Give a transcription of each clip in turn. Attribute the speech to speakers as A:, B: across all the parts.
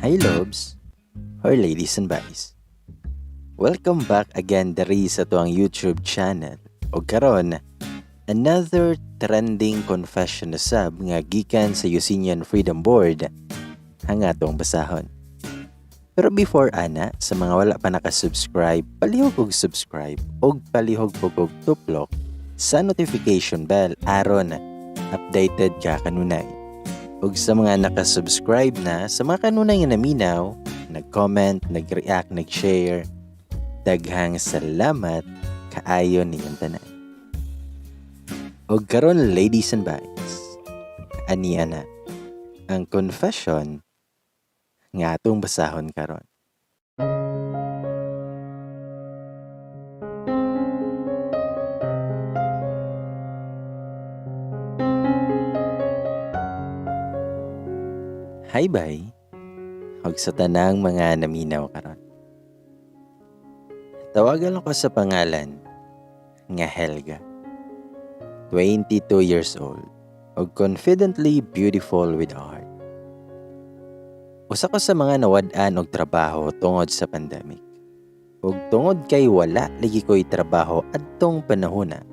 A: Hi loves, or ladies and boys. Welcome back again diri sa atuang YouTube channel. Og karon, another trending confession na sab nga gikan sa Usinian Freedom Board ang atong basahon. Pero before ana, sa mga wala pa nakasubscribe, palihog og subscribe og palihog pud og tuplok sa notification bell aron updated ka kanunay. Ug sa mga nakasubscribe na, sa mga kanunay nga naminaw, nag-comment, nag-react, nag-share, daghang salamat kaayo ninyong tanan. Og karon, ladies and boys, ania na ang confession nga atong basahon karon. Hi bye. Og sa tanang mga naminaw karon. Tawagan ko sa pangalan nga Helga. 22 years old og confidently beautiful with heart. Usa ko sa mga nawad-an og trabaho tungod sa pandemic. Ug tungod kay wala lagi ko'y trabaho adtong panahona,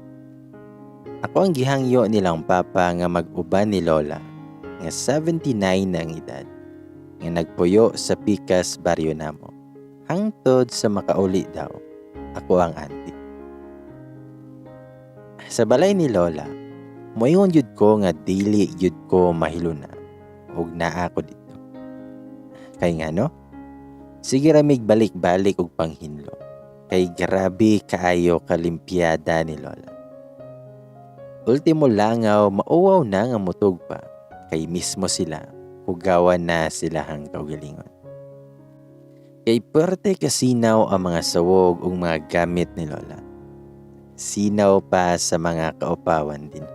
A: ako ang gihangyo nilang papa nga mag-uban ni Lola nga 79 na ang edad nga nagpuyo sa pikas baryo namo hangtod sa makauli daw ako ang auntie. Sa balay ni Lola, moingon gyud ko nga dili gyud ko mahiluna ug naa ko didto. Kay ngano? Sige ra mig balik-balik og panghinlo. Kay grabe kaayo kalimpyada ni Lola. Ultimo langaw, mauwaw na nga mutug pa. Kay mismo sila, hugawan na sila hang kaugalingon. Kay perte kasinaw ang mga sawog ug mga gamit ni Lola. Sinaw pa sa mga kaupawan din.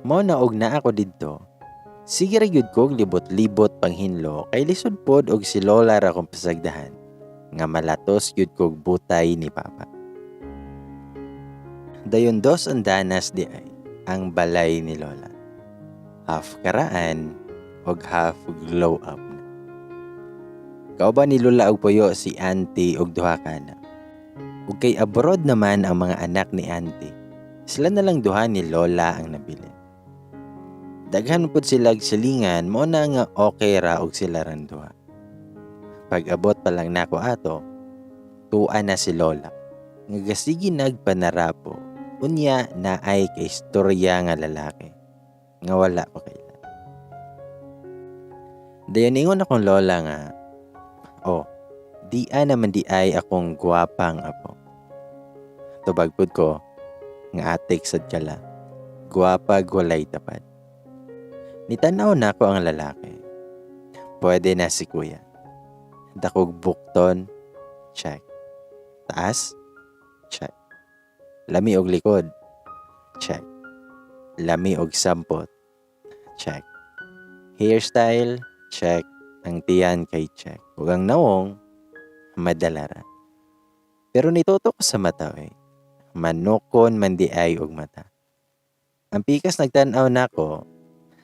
A: Mao na og naa ko didto. Sige ra gyud kog libot-libot panghinlo kay lisod pod og si Lola ra akong pasagdahan nga malatos gyud kog butay ni Papa. Dayon dos andanas di ay ang balay ni Lola. Half karaan og half glow up na. Kauban ni Lola og puyo si auntie og duha ka anak. Ug kay abroad naman ang mga anak ni auntie, sila na lang duha ni Lola ang nabilin. Daghan pud sila silingan, mao na nga okay ra og sila rang duha. Pag-abot pa lang nako ato, tua na si Lola nga gasigi nagpanarapo, unya naay kay istorya nga lalaki nga wala ko kaila. Dayon ingon akong lola nga, oh, di a naman di ay akong gwapang apo. Tubag pud ko nga atik sad kala, gwapa walay tapad. Nitanaw na ako ang lalaki. Pwede na si kuya. Dakog bukton, check. Taas, check. Lami og likod, check. Lami og sampot, check. Hairstyle, check. Ang tiyan kay check. Ug ang nawong, madalara. Pero nituto ko sa mata, eh. Manukon man di ay og mata. Ang pikas nagtan-aw nako,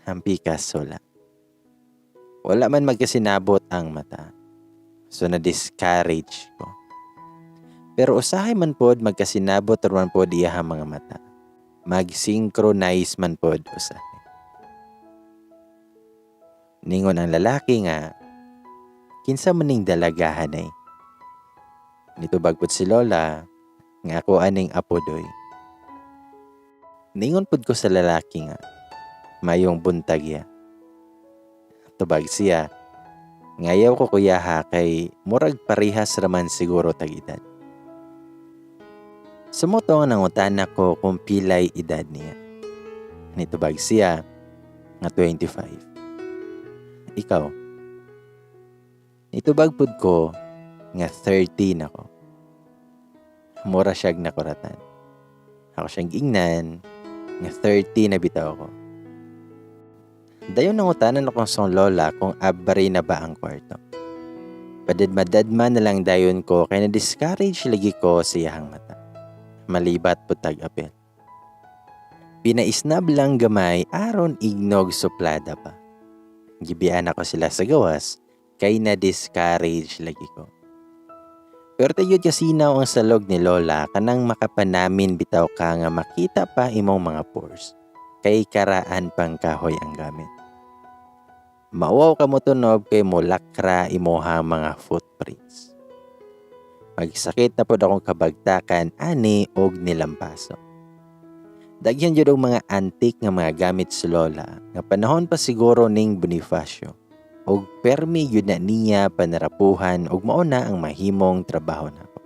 A: ang pikas wala. Wala man magkasinabot ang mata. So na-discourage ko. Pero usahay man pod magkasinabot man pod iyahang mga mata. Mag-synchronize man pod usahay. Ningon ang lalaki nga, kinsa man ning dalagahan ay. Nitubag pod si Lola nga ako aning apo doy. Ningon pod ko sa lalaki nga, mayong buntag ya. Tubag siya, ngayaw ko kuya ha kay murag parihas raman siguro tag edad. Sumuto nga nangutana ko kung pilay edad niya. Nitubag siya nga 25. Ikaw? Nitubag pud ko nga 30 na ko. Mura siyag nakuratan. Ako siyang giingnan nga 30 na bitaw ko. Dayon nangutanan akong sa lola kung abri na ba ang kwarto. Padadma-dadma na lang dayon ko kay na-discourage lagi ko sa iyahang mata. Malibat po tag-apel. Pinaisnab lang gamay aron ignog suplada pa. Gibian ako sila sa gawas Kay na-discourage lagi ko. Pero tayod kasinaw ang salog ni Lola kanang makapanamin bitaw ka nga makita pa imong mga pores. Kay karaan pang kahoy ang gamit. Mauwaw ka mo tunob kay molakra imuha mga footprints. Magsakit na pod akong kabagtakan ani og nilampaso. Daghan jud og mga antik nga mga gamit si Lola nga panahon pa siguro ning Bonifacio. Og permi yun na niya panarapuhan og mao na ang mahimong trabaho nako.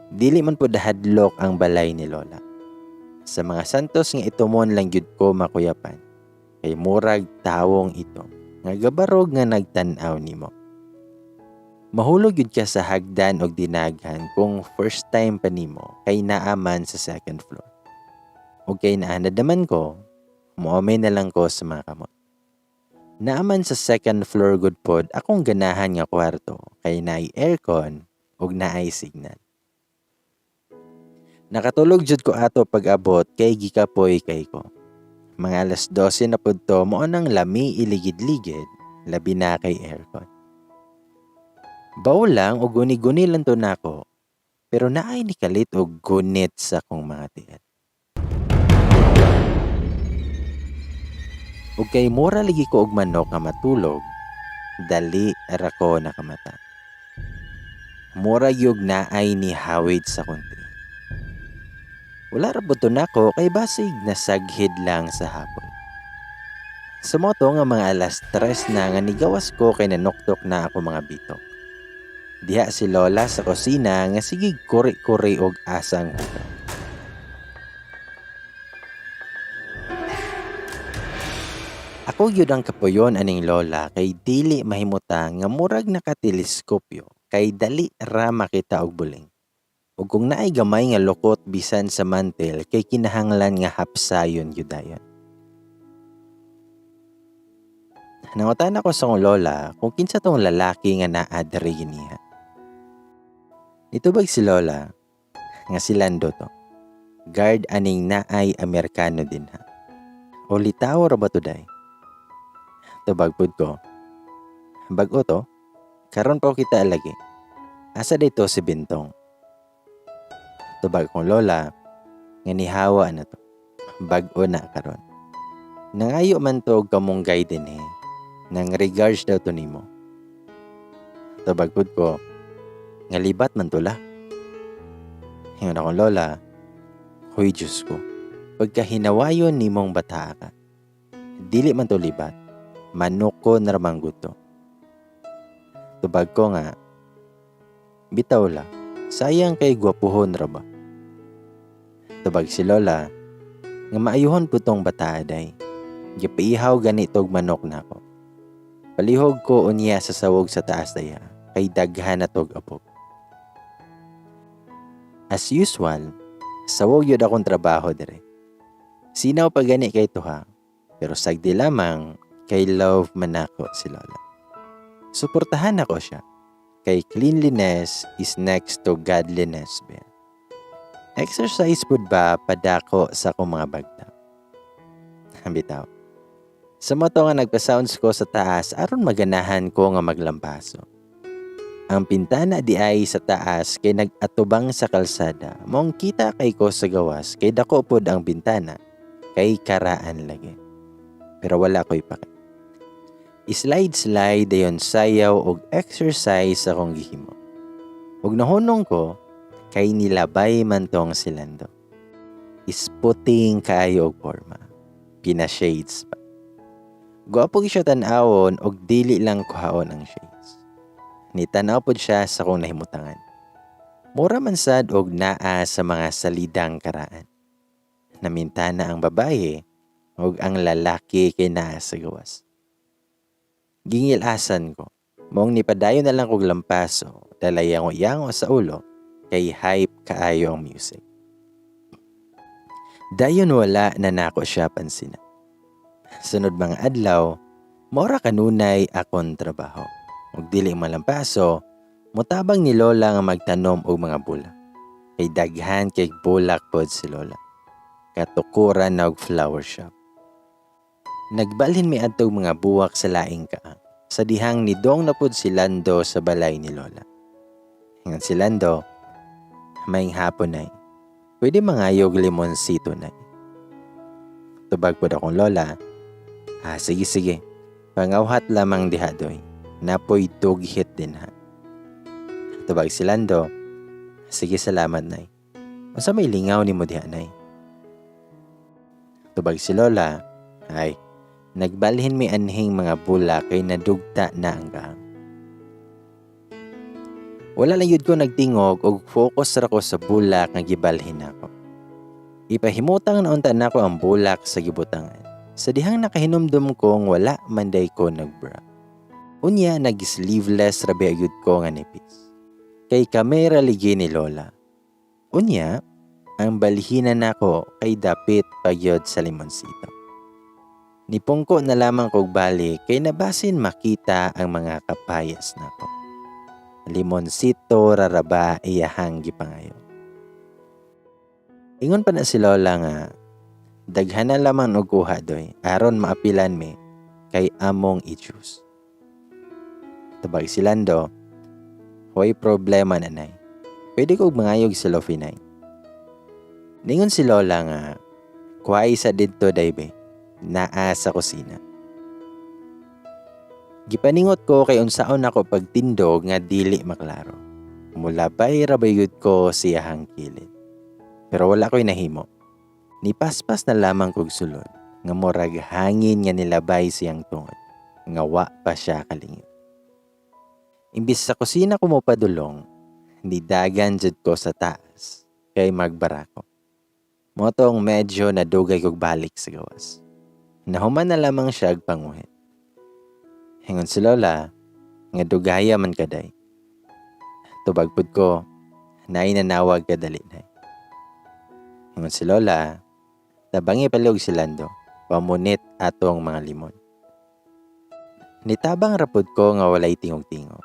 A: Dili man pud hadlok ang balay ni Lola. Sa mga santos nga itumon lang gyud ko makuyapan. Kay murag tawong ito nga gabarog nga nagtan-aw nimo. Mahulog gyud ka sa hagdan og dinaghan kung first time pa nimo kay naaman sa second floor. Og kay naanad naman ko, muamay na lang ko sa mga kamot. Naaman sa second floor good pod akong ganahan nga kwarto kay naay aircon ug naay signal. Nakatulog jud ko ato pag-abot kay gikapoy kay ko. Mga alas 12 na pud to mao nang lami iligid-ligid labi na kay aircon. Baw lang og guni-guni lang to nako pero naay nikalit og gunit sa akong mga tiil. Ug kay mura lagi ko og manok nga matulog, dali ra ko nakamata. Mura gyud naay nihawid sa konti. Wala ra pud to nako kay basig nasaghid lang sa hapon. Sa moto nga mga alas 3 na nga nigawas ko kay nanuktok na ako mga bitok. Diha si Lola sa kusina nga sige kuri-kuri og asang hugaw. Ako gyud ang kapuyon aning lola kay dili mahimutang nga murag nakateleskopyo kay dali ra makita og buling. Ug kung naay gamay nga lukot bisan sa mantel kay kinahanglan nga hapsayon gyud dayon. Nangutan ako sa akong lola kung kinsa tong lalaki nga naa diri niya. Nitubag si lola nga si Lando to. Guard aning naay Amerikano din ha. O litaw ra ba to day? Tubag pud ko. Bag-o to? Karon pa kita lagi. Asa dito si Bintong? Tubag kong lola nga nihawa na to. Bag-o na karon. Nangayo man to og kamunggay din eh. Nang regards daw to nimo. Tubag pud ko nga libat man to la. Ingon akong lola, huy Diyos ko, pagkahinawayon nimong bata ka, dili man to libat, manuko na ramang guto. Tubag ko nga, bitaw la, sayang kay gwapuhon ra ba? Tubag si lola, nga maayuhon po tong bata aday. Gipaihaw ganitog manok nako. Palihog ko unya sa sawog sa taas daya, kay daghan na tog apog. As usual, sawog yun akong trabaho dire. Sinaw pa gani kay tuha, pero sagdi lamang kay love man ako si Lola. Suportahan ako siya, kay cleanliness is next to godliness ba. Exercise pud ba padako sa akong mga bagta? Bitaw. Sa moto nga nagpa-sounds ko sa taas aron maganahan ko nga maglampaso. Ang pintana di ay sa taas kay nag-atubang sa kalsada. Mong kita kay ko sa gawas kay dako pod ang bintana kay karaan lagi. Pero wala ko'y pake. I-slide-slide dayon sayaw og exercise akong gihimo. Ug nahunong ko kay nilabay man tong silando. Isputing kaayo og porma. Pina-shades pa. Gwapo siya tan-awon og dili lang kuhaon ang shades. Nitanaw pod siya sa kong nahimutangan. Mura man sad og naa sa mga salidang karaan. Namintana ang babaye ug ang lalaki kay naa sa gawas. Gingilasan ko. Maong nipadayon na lang kog lampaso, dalayango-yango sa ulo, kay hype kaayo ang music. Dayon wala na nako siya pansina. Sunod mga adlaw, mora kanunay akon trabaho. Ug dili malampaso, motabang ni Lola nga magtanom og mga bulak. Kay daghan kay bulak pod si Lola. Katukuran na og flower shop. Nagbalhin mi adtog mga buwak sa laing kaang. Sa dihang nidong na pud si Lando sa balay ni Lola. Ingon si Lando, "Maayong hapon, Nay. Pwede mangayog limonsito, Nay?" Tubag pod akong lola, "Ah, sige sige. Pangawhat lamang diha, doy. Naa poy dughit dinha." Tubag si Lando, "Sige, salamat, Nay. Unsa may lingaw nimo diha, Nay?" Tubag si Lola, "Ay, nagbalhin mi anhing mga bulak kay nadugta na ang gaang." Wala lang yun ko nagtingog og focus ra ko sa bulak nga gibalhin nako. Ipahimutang na unta nako ang bulak sa gibutangan. Sa dihang nakahinumdum kong wala man day ko nagbra. Unya nag-sleeveless ra ba gyud ko nga nipis. Kay kami ra ligi ni Lola. Unya, ang balhinan nako kay dapit pa gyud sa limonsito. Nipungko na lamang kog balik kay nabasin makita ang mga kapayas nako. Limonsito raraba iyahang gipangayo? Ingon pa na si Lola nga, "Daghan na lamang og kuha, doy, aron maapilan mi kay among i-juice." Tubag si Lando, "Way problema, Nanay. Pwede ko mangayog sa lofi, Nay?" Ningon si Lola nga, "Kuhay sa didto, day be. Naa sa kusina." Gipaningot ko kay unsaon ako pagtindog nga dili maklaro. Mulabay ra bayud ko siyahang kilid. Pero wala ko'y nahimo. Nipaspas na lamang kog sulod nga murag hangin nga nilabay siyang tungod nga wa pa siya kalingit. Imbis sa kusina ko mo padulong, nidagan jud ko sa taas kay magbarako. Mao tong medyo nadugay kog balik sa gawas. Nahuman na lamang siya og panguhit. Ingon si Lola, nga dugaya man kaday. Tubag pud ko, "Naay nanawag kadali, Nay." Ingon si Lola, "Tabangi palihog si Lando, pamunit atong mga limon." Nitabang ra pud ko nga walay tingog-tingog.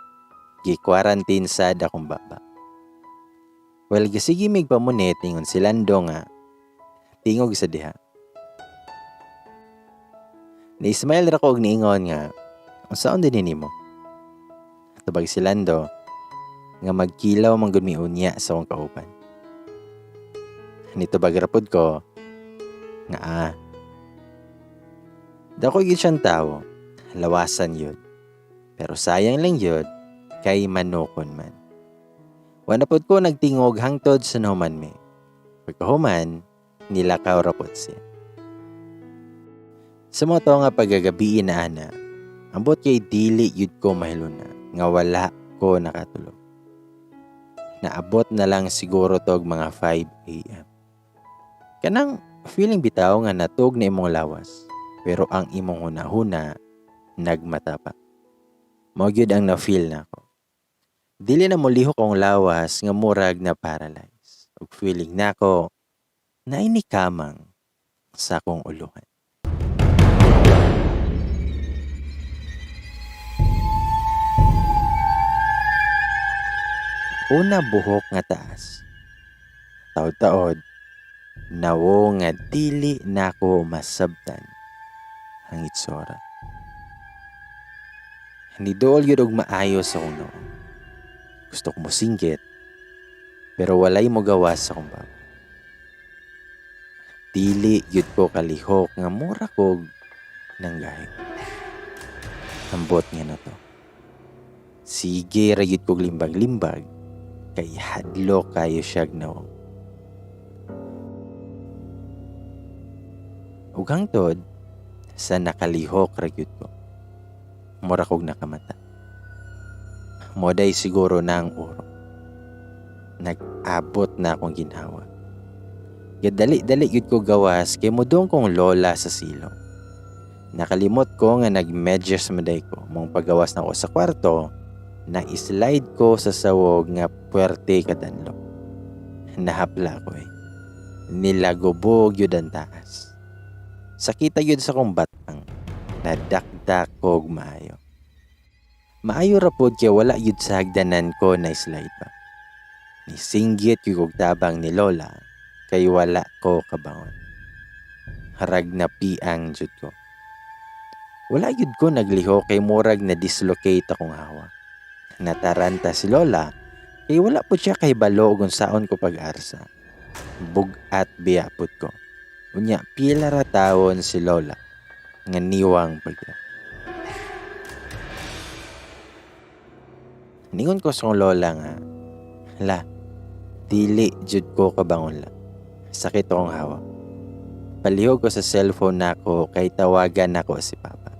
A: Gi-quarantine sad akong baba. Well, gisige mig pamunit, ingon si Lando nga, "Tingog sa diha." Ni-smile ra ko og niingon nga, "Unsaon din nimo?" Tubag si Lando, nga magkilaw man gud mi unya sa akong kauban. Nitubag ra pud ko, nga ah. Dako gyud siyang tawo, lawasan yun. Pero sayang lang yun, kay manukon man. Wala pod ko nagtingog hangtod sa nahuman mi. Pagkahuman, nilakaw ra pod siya. Sa mao to nga pagkagabii na ana, ambot kay dili yud ko mahiluna nga wala ko nakatulog. Naabot na lang siguro tog mga 5 a.m. Kanang feeling bitaw nga natug na imong lawas, pero ang imong hunahuna nagmata pa. Mao gyud ang na-feel nako. Dili na molihok akong lawas nga murag na paralyze. Ug feeling nako naay nikamang sa akong uluhan. Una buhok nga taas. Taod-taod, nawo nga dili nako masabtan ang itsura. Niduol gyud og maayo sa akong noo. Gusto ko mosinggit, pero walay mogawas sa akong baba. Dili gyud ko kalihok nga mura kog nanggahi. Ambot nga na to. Sige ra gyud kog limbag-limbag kay hadlok kayo siyag nawong. Ug hangtod sa nakalihok ra gyud ko. Mura kog nakamata. Moday siguro na ang uro. Nag-abot na akong ginhawa. Gadali-dali gyud ko gawas kay modong kong lola sa silong. Nakalimot ko nga nagmedyas maday ko. Mong pagawas na ko sa kwarto, na-slide ko sa sawog nga puwerte kadanlo. Nahapla ko eh. Nilagobog yun ang taas. Sakita yun sa kong batang. Nadakdak kog maayo. Maayo ra pod kay wala yun sa hagdanan ko na slide pa. Nisinggit yun kog tabang ni Lola kay wala ko kabangon. Harag na piang jud ko. Wala gyud ko naglihok kay murag na dislocate akong hawa. Nataranta si Lola kay wala pud siya kahibalo og unsaon ko pag-arsa. Bug-at biya pud ko. Unya pila ra tawon si Lola nga niwang pagya. Ningon ko sa akong lola nga, la, dili jud ko kabangon la. Sakit akong hawa. Palihog ko sa cellphone nako kay tawagan nako si Papa.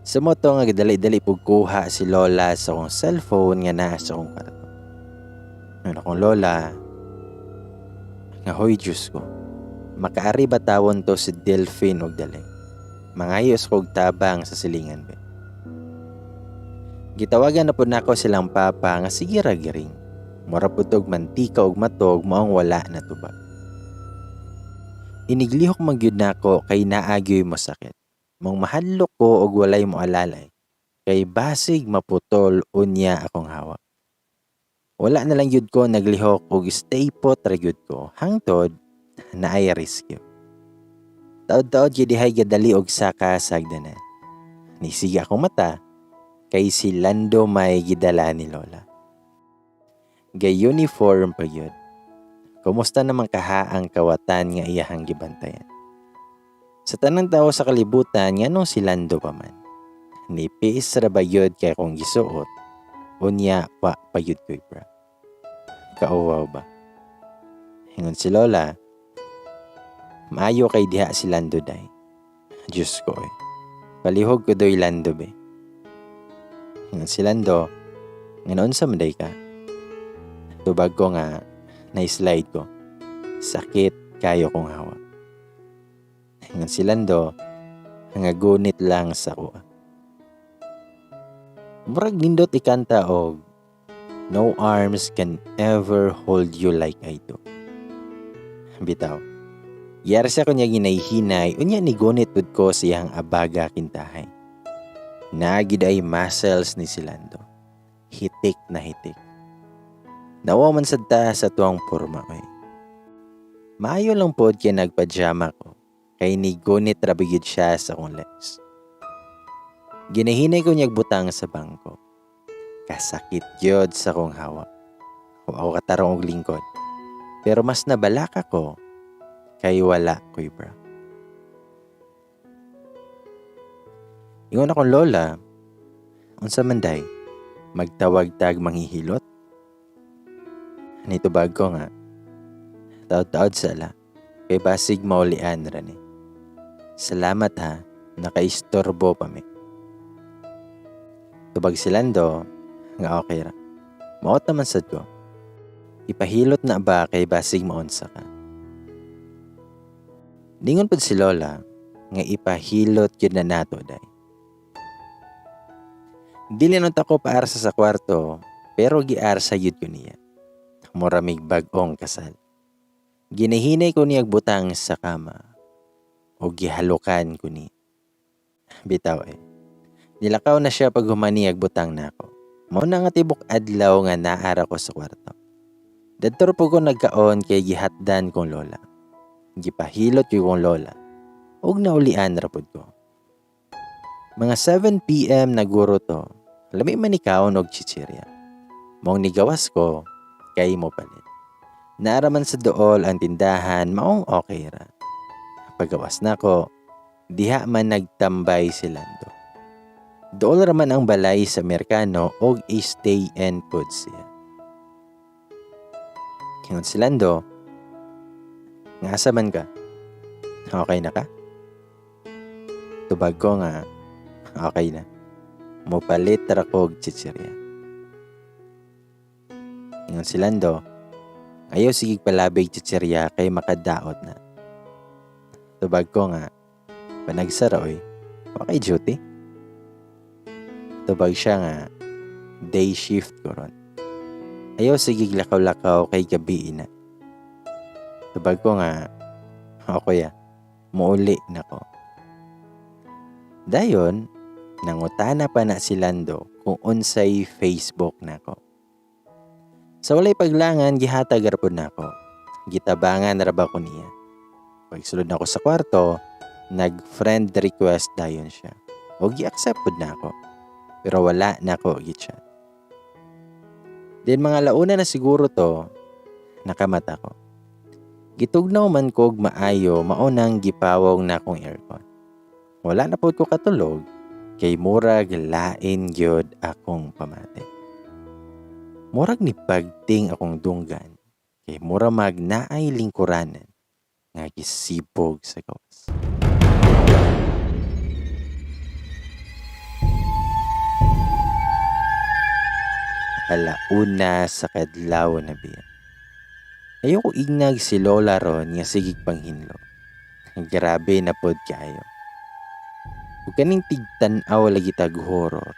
A: Sa moto nga gidali-dali pug kuha si Lola sa akong cellphone nga naa sa akong kwarto. Ingon akong lola, nga hoy Diyos ko, makaari ba tawon to si Delphine og dali? Mangayos kog tabang sa silingan be. Gitawagan na pud nako silang papa nga sige ra giring. Mura pud og mantika og matog maong wala na tubag. Iniglihok man gyud nako kay naa gyoy mosakit. Mong mahadlok ko og walay moalalay kay basig maputol unya akong hawa. Wala na lang gyud ko naglihok og stay put ra gyud ko hangtod naay rescue. Taod-taod gyud dihay gadali og saka sa hagdanan. Nisiga akong mata kay si Lando may gidala ni Lola. Gay uniform pa gyud. Kumusta naman kaha ang kawatan nga iyahang gibantayan? Sa tanang tawo sa kalibutan nganong si Lando pa man? Nipis ra ba gyud kay akong gisuot? Unya wa pa gyud ko'y bra. Kauwaw ba? Ingon si Lola, maayo kay diha si Lando day. Diyos ko eh. Palihog ko doy Lando be. Ingon si Lando, nga noon sa manday ka? Tubag ko nga, na-slide ko. Sakit kayo kong hawa. Ingon si Lando, nga gunit lang sa kuha. Murag nindot ikanta og No arms can ever hold you like I do. Bitaw. Yara siya kunya ginayhinay, unya ni gunit pud ko siyang abaga kintahay. Naagid ay muscles ni si Lando. Hitik na hitik. Nawa man sad ta sa tuwang porma oy. Maayo lang pod kay nagpajama ko, kay ni gunit ra gyud siya sa akong legs. Ginahinay ko niyag butang sa bangko. Kasakit gyud sa akong hawa. Wa ako katarong og lingkod. Pero mas nabalaka ko kay wala ko'y bra. Ingon akong lola, unsa man day, magtawag-tag manghihilot? Nitubag ko nga, taod-taod sa ala, kay basig maulian ra ni. Salamat ha, nakaistorbo pa mi. Tubag si Lando, nga okay ra. Maot naman sad ko. Ipahilot na ba kay basig maunsa ka? Ningon pud si Lola, nga ipahilot gyud na nato day. Dili nun ta ko paarsa sa kwarto, pero giarsa gyud ko niya. Muramig bag-ong kasal. Ginahinay ko niyag butang sa kama o gihalukan ko ni. Bitaw eh. Nilakaw na siya pag humaniyag butang nako. Mao na nga tibok adlaw nga naara ko sa kwarto. Dadto po ko nagkaon kay gihatdan kong lola. Gipahilot ko kong lola. Ug naulian ra pud ko. Mga 7 p.m. naguro to. Lami man ni kaon og chichirya. Maong nigawas ko kay mo palit. Naaraman sa dool ang tindahan maong okay ra. Pagawas nako, diha man nagtambay si Lando. Dool ra man ang balay sa Amerikano og stay in pud siya. Ingon si Lando, nga asa man ka? Okay na ka? Tubag ko nga, okay na. Mopalit ra kog chichirya. Ingon si Lando, ayaw sige palabig chichirya kay makadaot na. Tubag ko nga, panagsara oy, okay duty. Tubag siya nga, day shift ko ron. Ayaw sige lakaw-lakaw kay gabi na. Tubag ko nga, o kuya, muuli na ko. Dayon, nangutana pa na si Lando kung unsay Facebook nako. Sa walay paglangan, gihatag ra pud nako. Gitabangan ra ba ko niya. Pagsulod nako sa kwarto, Nag-friend request dayon siya. O gi-accept pud nako. Pero wala na ko gi-chat. Then mga launa na siguro to, nakamata ko. Gitugnaw man kog maayo mao nang gipawong na akong aircon. Wala na pud ko katulog kay murag lain gyud akong pamati. Murag ni pagting akong dunggan kay mura mag naay lingkuranan nga gisibog sa gawas. Alauna sa kadlaw na biya. Ayoko ignag si Lola ron nga sigig panghinlo. Grabe na pod kaayo. Ug kaning tigtan-aw lagi tag horror,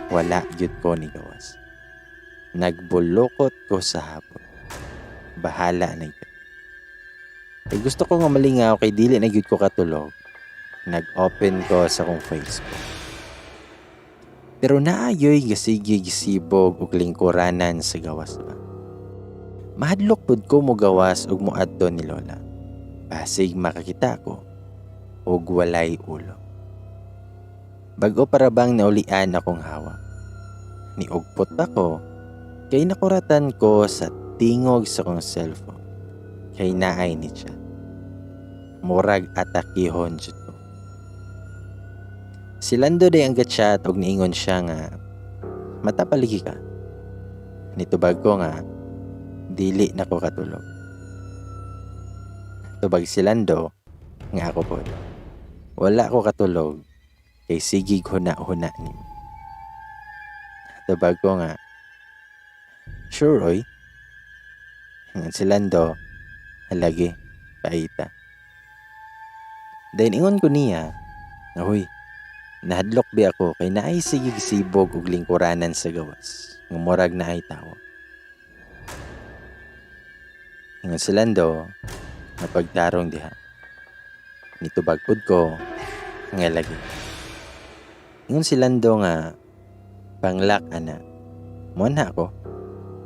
A: wala gyud ko ni gawas. Nagbulokot ko sa hapon. Bahala na gyud. Kay gusto ko nga malingaw kay dili na gyud ko katulog. Nag-open ko sa akong Facebook. Pero naayoy gasige gisibog og lingkuranan sa gawas ba. Mahadlok pud ko mogawas og moadto ni Lola. Basig makakita ko og walay ulo. Bag-o para bang naulian akong hawa. Niugpot ako kay nakuratan ko sa tingog sa kong cellphone. Kay naay ni siya. Murag atakihon jud ko. Si Lando day ang gatchat og niingon siya nga matapaligi ka. Nitubag ko nga dili na ko katulog. Tubag si Lando nga ako pod. Wala ko katulog kay sigig huna-huna nimo. Tubag ko nga sure oy. Ingon si Lando, halagi, paita. Dayon ingon ko niya, ahoy, nahadlok bi ako kay naay sigig sibog og lingkuranan sa gawas, nga murag naay tawo. Ingon si Lando, napagtarong diha. Nitubag pud ko, nga lagi. Ingon si Lando nga, panglak ana. Muanha ako.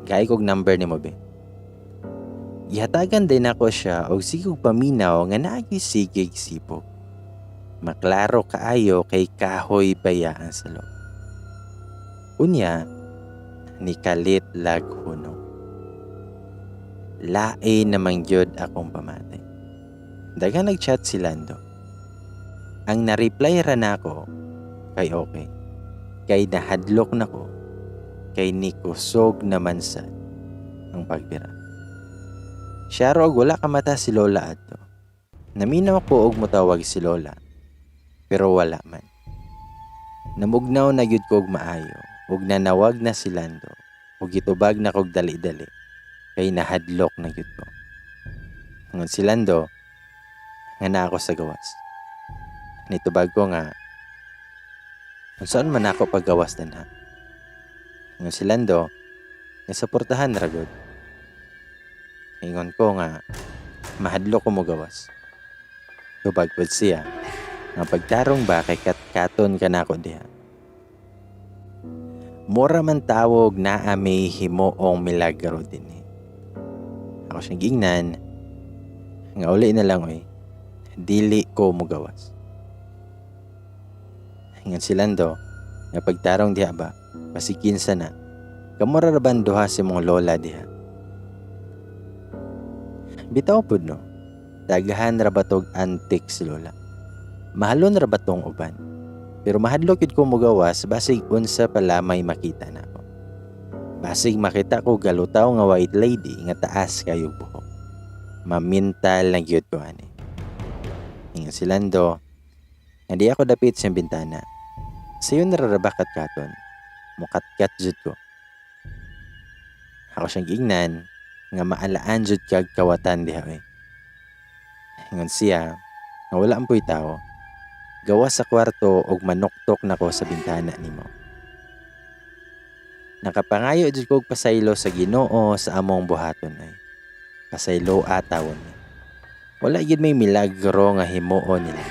A: Gay kog number nimo be. Gihatagan din ako siya og sigog paminaw nga naagi sigig sibog. Maklaro kaayo kay kahoy baya ang salo. Unya, nikalit lag hunong. Lain namang gyud akong pamati. Daghang nag-chat si Lando. Ang na-reply ra nako kay okay. Kay nahadlok nako kay nikusog naman sad ang pagbira. Siya ra og wala ka mata si Lola adto. Naminaw ko og motawag si Lola, pero wala man. Namugnaw na gyud ko og maayo ug nanawag na si Lando ug gitubag na kog dali-dali kay nahadlok na gyud ko. Ngon si Lando nga naa ako sa gawas. Nitubag ko nga unsaon man ako paggawas dinha. Ingon si Lando nga suportahan ra gud. Ingon ko nga mahadlok ko mogawas. Tubag pud siya nga pagtarong ba kay katkaton ka nako diha. Mura man tawog naa may himuong milagro dinhi. Ako siyang giingnan nga uli na lang oy, dili ko mogawas. Ingon si Lando nga pagtarong diha ba, pasikinsa na. Kamura ra ban duha si mong lola diha. Bitaw pud no, daghan ra ba tog antik si lola. Mahalon ra ba tong uban? Pero mahadlok yun ko mogawas basig unsa pala may makita na ako. Basig makita ko galutaw nga white lady nga taas kayo buhok. Mamintal na gyud ko ani. Ingon si Lando, nga di ako dapit sa bintana. Sayo nararabakat katon. Mukatkat jud ko. Ako siyang giingnan nga maalaan jud kag kawatan diha oy. Ingon siya nga wala ampoy tawo. Gawas sa kwarto og manuktok nako sa bintana nimo. Nakapangayo jud ko og pasaylo sa Ginoo sa among buhaton ay. Pasaylo atawon ni. Wala gyud may milagro nga himuon nila.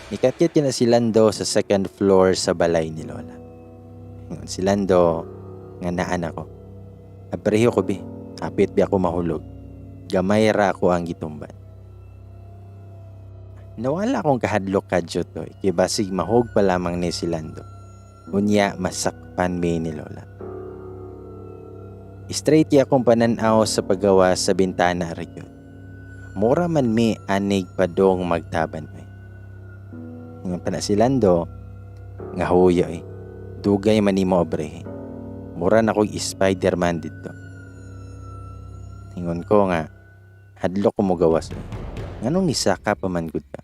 A: Nikatyat na si Lando sa second floor sa balay ni Lola. Ingon si Lando nga naan ako. Apreho ko bi, hapit bi ako mahulog. Gamay ra ako ang gitumban. Nawala akong kahadlok kadyo to, kay basig mahog pa lamang ni si Lando. Unya masakpan mi ni Lola. Straight kay akong pananaw sa paggawa sa bintana ra gyud. Mura man mi anig padong magtaban oy. Ingon pa na si Lando nga huyo eh. Dugay man nimo obrehe. Mura na ko'g Spider-Man didto. Ingon ko nga hadlok ko mogawas oy. Nganong nisaka pa man gud ka?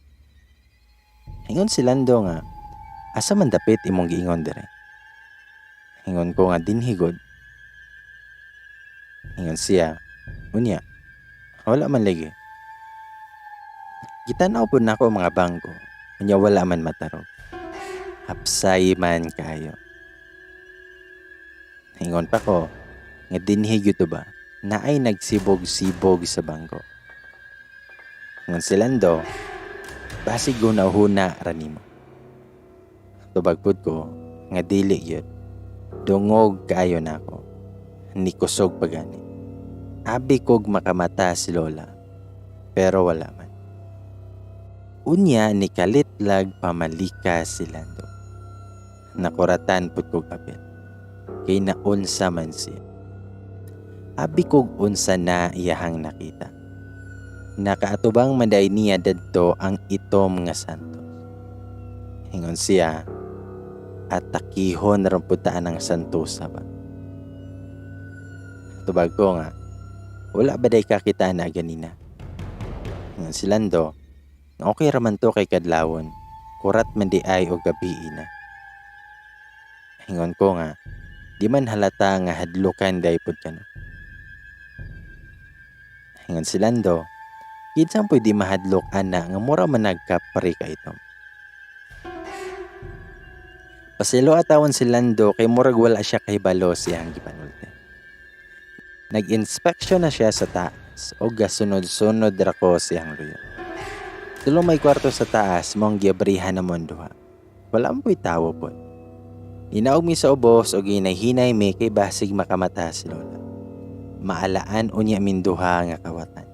A: Ingon si Lando nga asa man dapit imong giingon dire? Ingon ko nga dinhi gud. Ingon siya, unya, wala man lagi. Gitan-aw pud nako ang mga bangko, unya wala man matarog. Hapsay man kayo. Ingon pa ko, nga dinhi gyud to ba, naay nagsibog-sibog sa bangko. Ingon si Lando, basig huna-huna ra nimo. Tubag pud ko, nga dili gyud. Dungog kaayo nako. Nikusog pa gani. Abi kog makamata si Lola, pero wala man. Unya ni kalitlag pamalika si Lando. Nakuratan pud kog apil. Kay naunsa man siya. Abi kog unsa na iyahang nakita. Nakaatubang man diay niya dadto ang itom nga santos. Ingon siya, atakihon na pud ta ang santosa ba? Tubag ko nga, wala ba day kakita na ganina? Ingon si Lando, nga okay raman to kay kadlawon, kurat man di ay o gabi na. Ingon ko nga, di man halata nga hadlukan day pud kano. Ingon si Lando, kinsang pwede mahadlok ana nga mura man nagkapre ka itom. Pasilo atawon si Lando kay murag wala siya kahibalo siyang gipanulti. Nag-inspection na siya sa taas o gasunod-sunod ra ko siyang luyo. Tulo may kwarto sa taas mong giabrihan na mon duha. Wala mo po'y tawo pod. Ninaog mi sa ubos o ginay-hinay mi kay basig makamata si Lola. Maalaan unya min duha nga kawatan.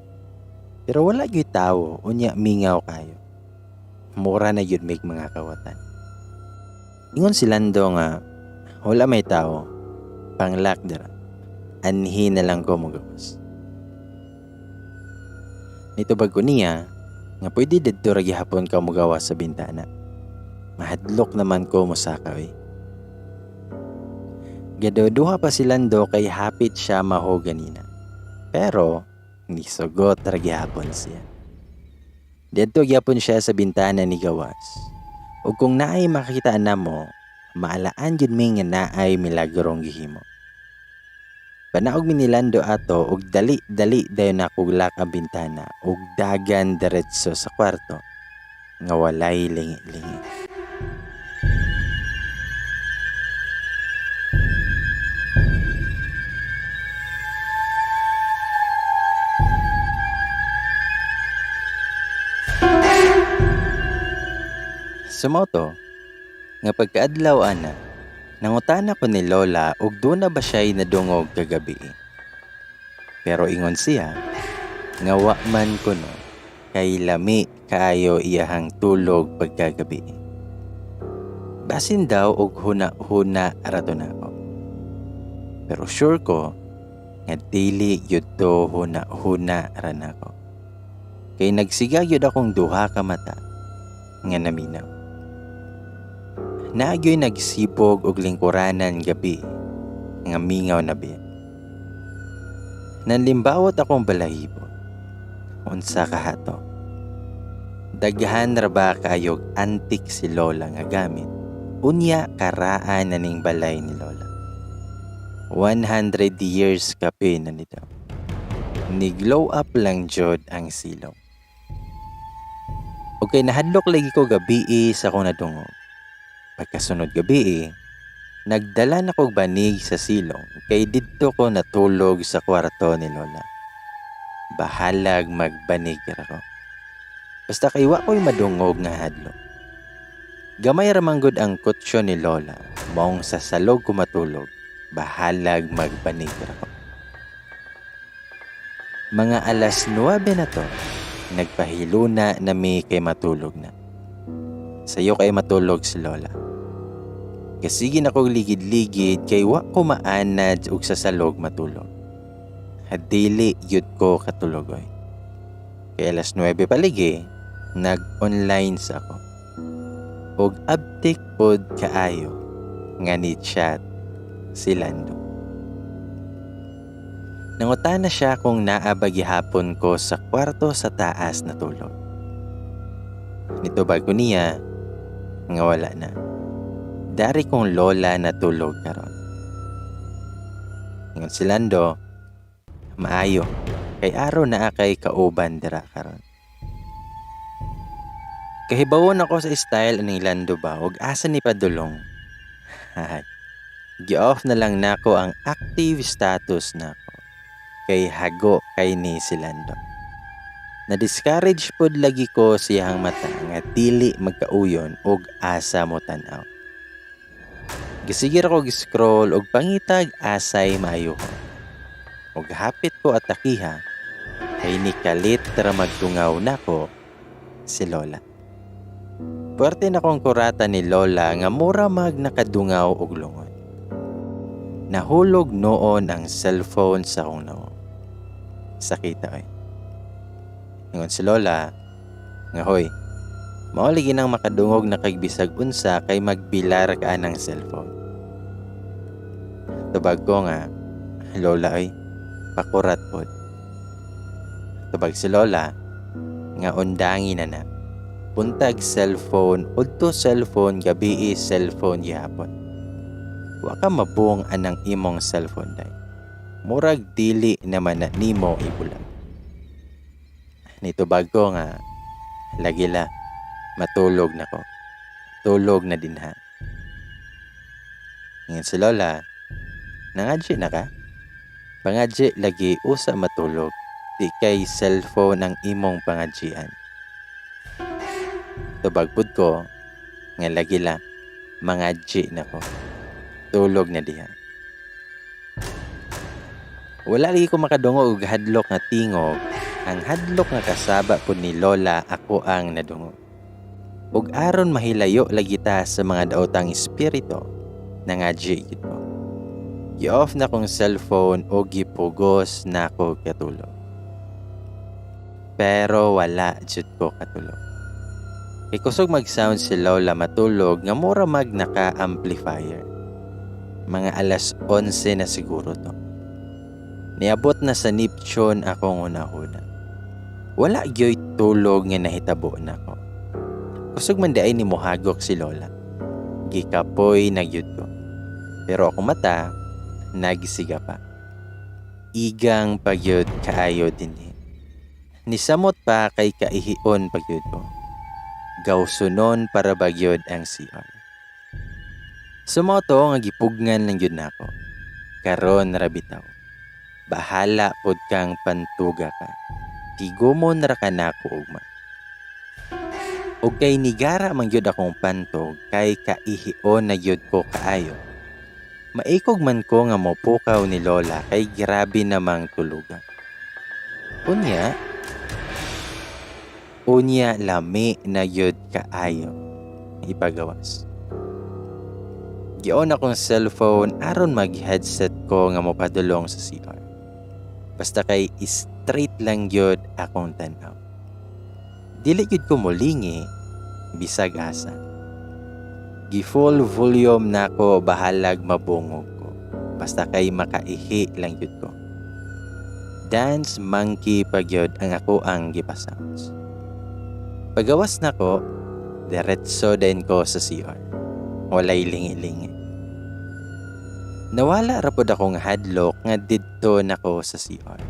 A: Pero wala gyud tawo unya mingaw kayo. Mura na gyud mig mga kawatan. Ingon si Lando nga wala may tawo, panglock dira. Anhi na lang ko mogawas. Nitubag ko niya nga pwede didto ra gihapon ka mogawas sa bintana. Mahadlok naman ko mosaka oy. Gaduduha pa si Lando kay hapit siya maho ganina. Pero nisugot ra gihapon siya. Didto gihapon siya sa bintana ni gawas. Ug kung naay makakita namo, maalaan jud mi nga naay milagrong gihimo. Panaog mi ni Lando ato og dali-dali dayon nakog lock ang bintana ug dagan diretso sa kwarto nga walay lingi-lingi. Sumoto, nga pagkaadlaw ana, nangutana ko ni Lola og doon na ba siya'y nadungog kagabi. Pero ingon siya, nga wa man kuno, kay lami kaayo iyahang tulog pagkagabi. Basin daw og huna-huna rato nako. Pero sure ko, nga dili gyud to huna-huna ra nako. Kay nagsiga gyud akong duha ka mata nga naminaw. Naagyo'y nagsibog og lingkuranan gabi nga mingaw na biya. Nanlimbawot akong balahibo. Unsa ka hato? Daghan ra ba kaayog antik si Lola nga gamit? Unya karaan na ning balay ni Lola. 100 years kape na nito. Ni-glow up lang jud ang silong. Okay, nahadlok lagi ko gabi sa akong nadungog. Pagkasunod gabi, nagdala na kog banig sa silong kay didto ko natulog sa kwarto ni Lola. Bahalag magbanig ra ko. Basta kay wa ko'y madungog nga hadlok. Gamay ra man gud ang kutsyon ni Lola, maong sa salog ko matulog, bahalag magbanig ra ko. Mga 9:00 na to, Nagpahiluna na mi kay matulog na. Sayo kay matulog si Lola. Kasige na kog ligid-ligid kay wa ko maanad og sa salog matulog. Hadili gyud ko katulogoy. Kay alas 9 paligi, nag-online sa ako. Og abtik pod kaayo nga ni chat si Lando. Nangutana siya kung naa ba gihapon ko sa kwarto sa taas natulog. Nitubag ko niya nga wala na. Dari kong lola natulog karon. Ingon si Lando, maayo kay aron naa kay kauban dira karon. Kahibawon ako sa style aning Lando ba og asa ni padulong. Hay. Gi-off na lang nako ang active status nako kay hago kay ni si Lando. Na-discourage pod lagi ko siyang mata nga dili magkauyon og asa mo tan-aw. Gisige ra ko gi-scroll og pangitag asay maayuhon. Og hapit ko atakiha kay nikalit ra magtungaw nako si Lola. Puwerte na kong kurata ni Lola nga mura mag nakadungaw og lungon. Nahulog noon ang cellphone sa akong nawong. Sakita ay. Ingon si Lola nga hoy, mao lagi nang makadungog na kag bisag unsa kay magbilar ka ng cellphone. Tubag ko nga, Lola ay, pakurat pod. Tubag si Lola nga undangi na na. Buntag cellphone, udto cellphone, gabii cellphone gihapon. Wa ka mabuong anang imong cellphone day. Murag dili naman na nimo ibulag. Nitubag ko nga, lagi la, matulog na ko. Tulog na din ha. Ingon si Lola, nangadji na ka? Pangadji lagi usa matulog, di kay cellphone ang imong pangadjian. Tubag pud ko, nga lagi la, mangadji na ko. Tulog na diha. Wala lagi ko makadungog og hadlok nga tingog. Ang hadlok nga kasaba pud ni Lola ako ang nadungog. Ug aron mahilayo lagi ta sa mga daotang espiritu, nangadji gyud ko. Gi-off na kong cellphone o gipugos na ko katulog. Pero wala jud ko katulog. Kay kusog mag-sound si Lola matulog nga mura mag naka-amplifier. Mga alas 11 na siguro to. Niabot na sa Neptune akong hunahuna. Wala gyoy tulog nga nahitabo nako. Kusog man di ay ni mohagok si Lola. Gikapoy na gyud ko. Pero akong mata, nagsiga pa. Igang pagyud kaayo dinhi. Nisamot pa kay kaihion pagyud ko. Gawsunon para bagyod ang CR. Sumao to nga gipugngan lang gyud nako. Karon ra bitaw. Bahala pod kang pantuga ka. Tigumon ra ka nako ugma. Og kay nigara man gyud akong pantog kay kaihion na gyud ko kaayo. Maikog man ko nga mopukaw ni Lola kay grabe namang tulugan. Unya, unya lami na gyud kaayo ipagawas. Gion akong cellphone aron mag-headset ko nga mopadulong sa CR. Basta kay straight lang gyud akong tan-aw. Dili gyud ko molingi bisag asa. Gi-full volume nako bahalag mabungog ko. Basta kay makaihi lang gyud ko. Dance monkey pa gyud ang ako ang gipasounds. Pagawas nako, diretso din ko sa CR. Walay lingi-lingi. Nawala ra pod akong hadlok nga didto nako sa CR.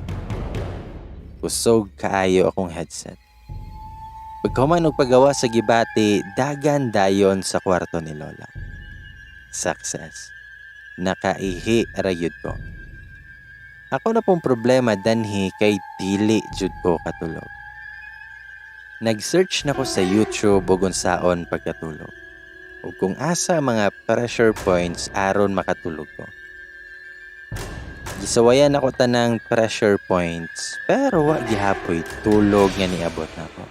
A: Kusog kaayo akong headset. Pagkahuman og pagawa sa gibati, dagan dayon sa kwarto ni Lola. Success. Nakaihi ra gyud ko. Ako na pong problema danhi kay dili jud ko katulog. Nag-search na ko sa YouTube og unsaon pagkatulog. Ug kung asa mga pressure points aron makatulog ko. Gisawayan ako tanang pressure points pero wa gihapoy tulog nga niabot nako.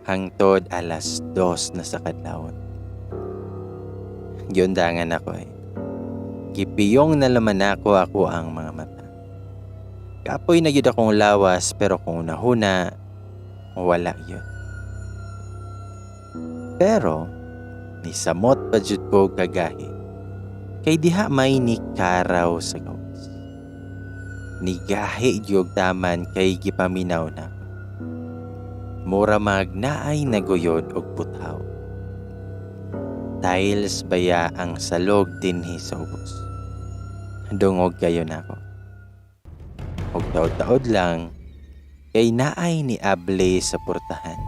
A: Hangtod 2:00 na sa kadlawon. Giundangan ako eh. Gipiyong na laman ako ako ang mga mata. Kapoy na gyud akong lawas pero kung nahuna, wala gyud. Pero nisamot pa jud ko kagahi. Kay diha may nikaraw sa gawas. Nigahi gyud taman kay gipaminaw na. Mura mag naay naguyod og puthaw. Tiles baya ang salog dinhi sa ubos. Dungog kayo nako. Og taod-taod lang kay naay niable sa portahan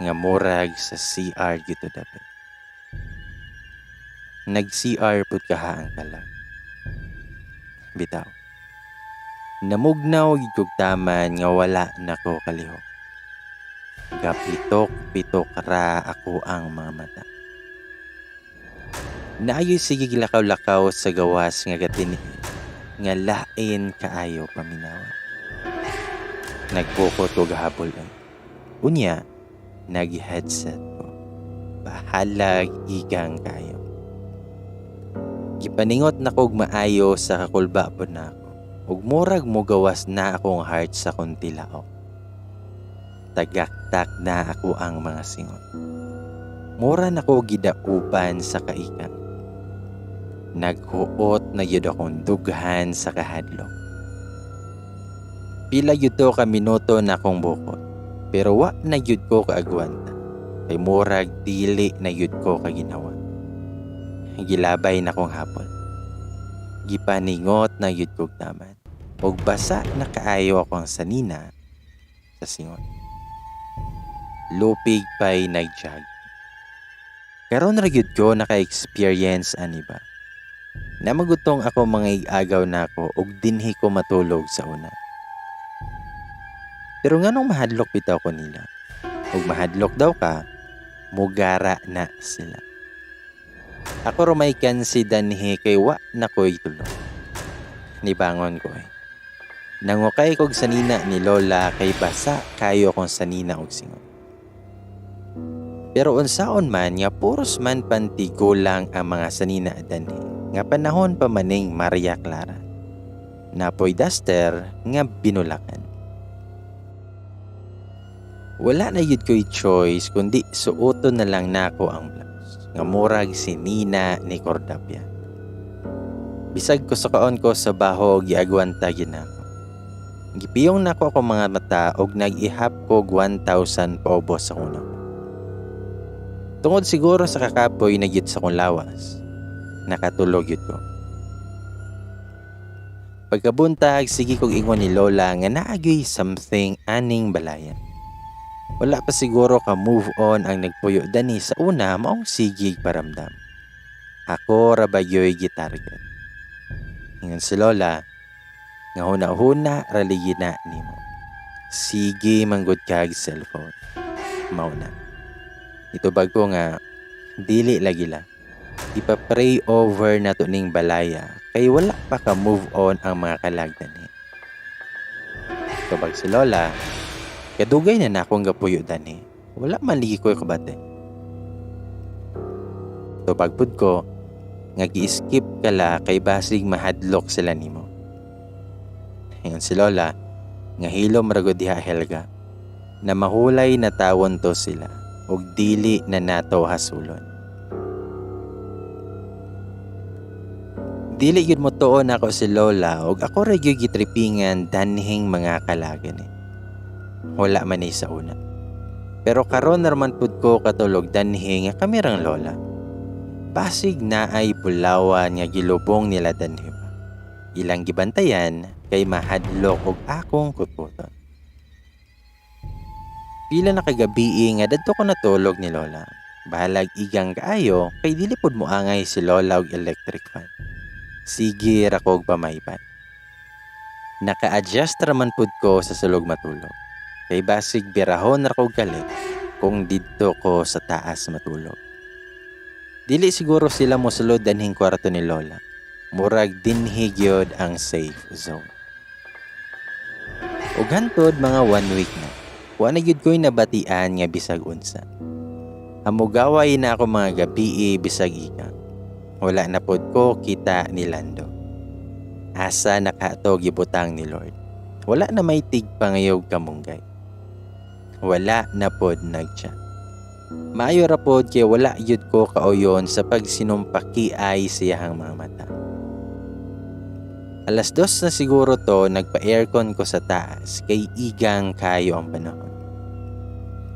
A: nga murag sa CR gito dapit. Nag-CR pud kaha ang kalag. Bitaw. Namugnaw gid kog taman nga wala nako kalihok. Gapitok-pitok ra ako ang mga mata. Naayoy sige gilakaw-lakaw sa gawas nga gatini nga lain kaayo paminawan. Nagbukot og habol ay. Unya, nag-headset ko. Bahalag igang kayo. Gipaningot na kog maayo sa kakulba po na ako. Ug murag mogawas na akong heart sa kuntilaok. Tagaktak na ako ang mga singot. Mura na ko gidauban sa kaikang. Naghuot na gyud akong dughan sa kahadlok. Pila gyud to ka minuto na akong bukot. Pero wa na gyud ko kaagwanta. Kay murag dili na gyud ko kaginawa. Gilabay na kong hapon. Gipaningot na gyud kog taman. Og basa na kaayo ako ang sanina sa singot. Lupig pa'y nagjag. Karon ra gyud ko naka-experience ani ba. Namagutong ako mga igagaw nako og dinhi ko matulog sa una. Pero nganong mahadlok bitaw ko nila? Ug mahadlok daw ka, mugara na sila. Ako ra may kansi danhi kay wa na ko'y tulog. Nibangon ko eh. Nangukay kog sanina ni Lola kay basa kayo kong sanina og singot. Pero unsaon man nga puros man pantigulang ang mga sanina danhi nga panahon pa maning Maria Clara. Napoy duster nga binulakan. Wala na yun ko'y choice kundi suoton na lang nako ang blouse nga murag si Nina ni Cordapia. Bisag ko sukaon ko sa baho giagwanta gyud nako. Gipiyong nako ako mga mata og nag-ihap ko 1,000 paubos sa kuno. Tungod siguro sa kakapoy na gyud sa kong lawas, nakatulog gyud ko. Pagkabuntag, sige kog ingon ni Lola nga naagyoy something aning balayan. Wala pa siguro ka move on ang nagpuyo dani sa una maong sige paramdam. Ako ra bagyoy gitarget. Ingon si Lola, nga huna-huna raligi na nimo. Sige manggod kag cellphone. Mao na. Itubag ko nga dili lagi la. Ipa-pray over na to ning balaya kay wala pa ka move on ang mga kalag dani. Tubag si Lola, kadugay na na akong gapuyo dani. Wala man ligi ko'y kabate. Tubag pud ko nga gi-skip kala kay basig mahadlok sila nimo. Ingon si Lola nga hilom ra gud diha Helga na mahulay na tawon to sila ug dili na nato hasulon. Dili gyud mo tuon ako si Lola ug ako ra gyud gitripingan danhing mga kalagan eh. Wala man ni sa una. Pero karon ra man pud ko katulog danhi nga kami rang Lola. Basig na ay bulawan nga gilubong nila danhi ba. Ilang gibantayan kay mahadlok og akong kutkuton. Pila na kagabi nga dadto ko natulog ni Lola. Bahalag igang kaayo kay dili pud moangay si Lola og electric fan. Sige ra kog pamaypay. Naka-adjust ra man pud ko sa sulog matulog. Kay basig birahon ra kog kalit kung didto ko sa taas matulog. Dili siguro sila mosulod danhing kwarto ni Lola. Murag dinhi gyud ang safe zone. Ug hantod mga one week na, wa na gyud ko'y nabatian nga bisag unsa. Hamugaway na ako mga gabii bisag ika. Wala na pod ko kita ni Lando. Asa na kato gibutang ni Lord. Wala na may tigpangayog kamunggay. Wala na pod nagchat. Maayo ra pod kay wala gyud ko kauyon sa pagsinumpaki ay siyahang mga mata. 2:00 na siguro to, nagpa-aircon ko sa taas kay igang kayo ang panahon.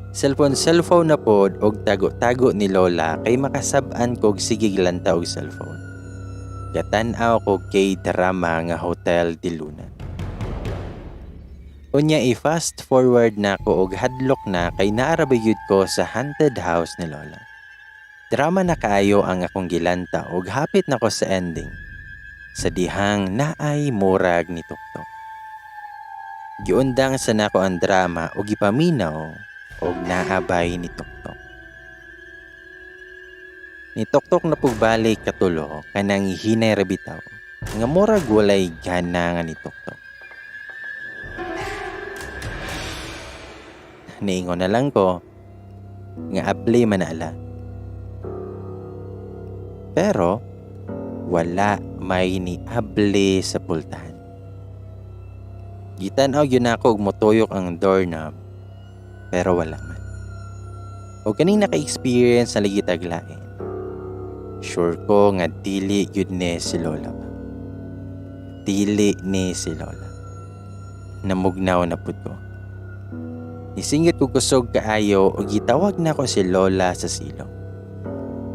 A: Cellphone cellphone na pod og tago-tago ni Lola kay makasab-an kog sigig lanta og cellphone. Gatan-aw kog K-drama nga Hotel de Luna. Unya i-fast forward na ko og hadlok na kay naa ra ba gyud ko sa haunted house ni Lola. Drama na kaayo ang akong gilanta og hapit na ko sa ending. Sa dihang naay murag ni tuktok. Giundang sa nako ang drama og gipaminaw og naabay ni tuktok. Ni tuktok na pugbalik katulo kanang hinay ra bitaw nga murag walay gana nga ni tuktok. Niingon na lang ko nga abli man ala. Pero wala may niabli sa pultahan. Gitan-aw gyud nako og motuyok ang doorknob pero wala man. Og kaning naka-experience na lagi taglain. Sure ko nga dili gyud ni si Lola ba. Dili ni si Lola. Namugnaw na pud ko. Nisingit ko kusog kaayo og gitawag nako si Lola sa silong.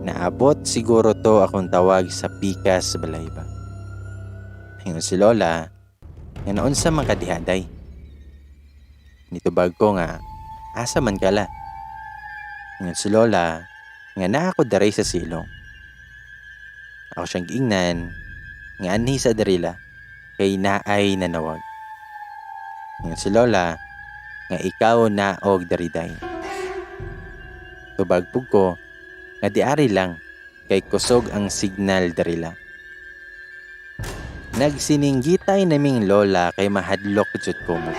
A: Naabot siguro to akong tawag sa pikas sa balay ba. Ingon si Lola nga naunsa man kadihaday. Nitubag ko nga asa man kala. Ingon si Lola nga naa ko daray sa silong. Ako siyang giingnan nga anhi sa darila kay naay nanawag. Ingon si Lola nga ikaw na og dariday. Tubag pug ko nga diari lang kay kusog ang signal darila. Nagsininggitay naming Lola kay mahadlok jud ko mo.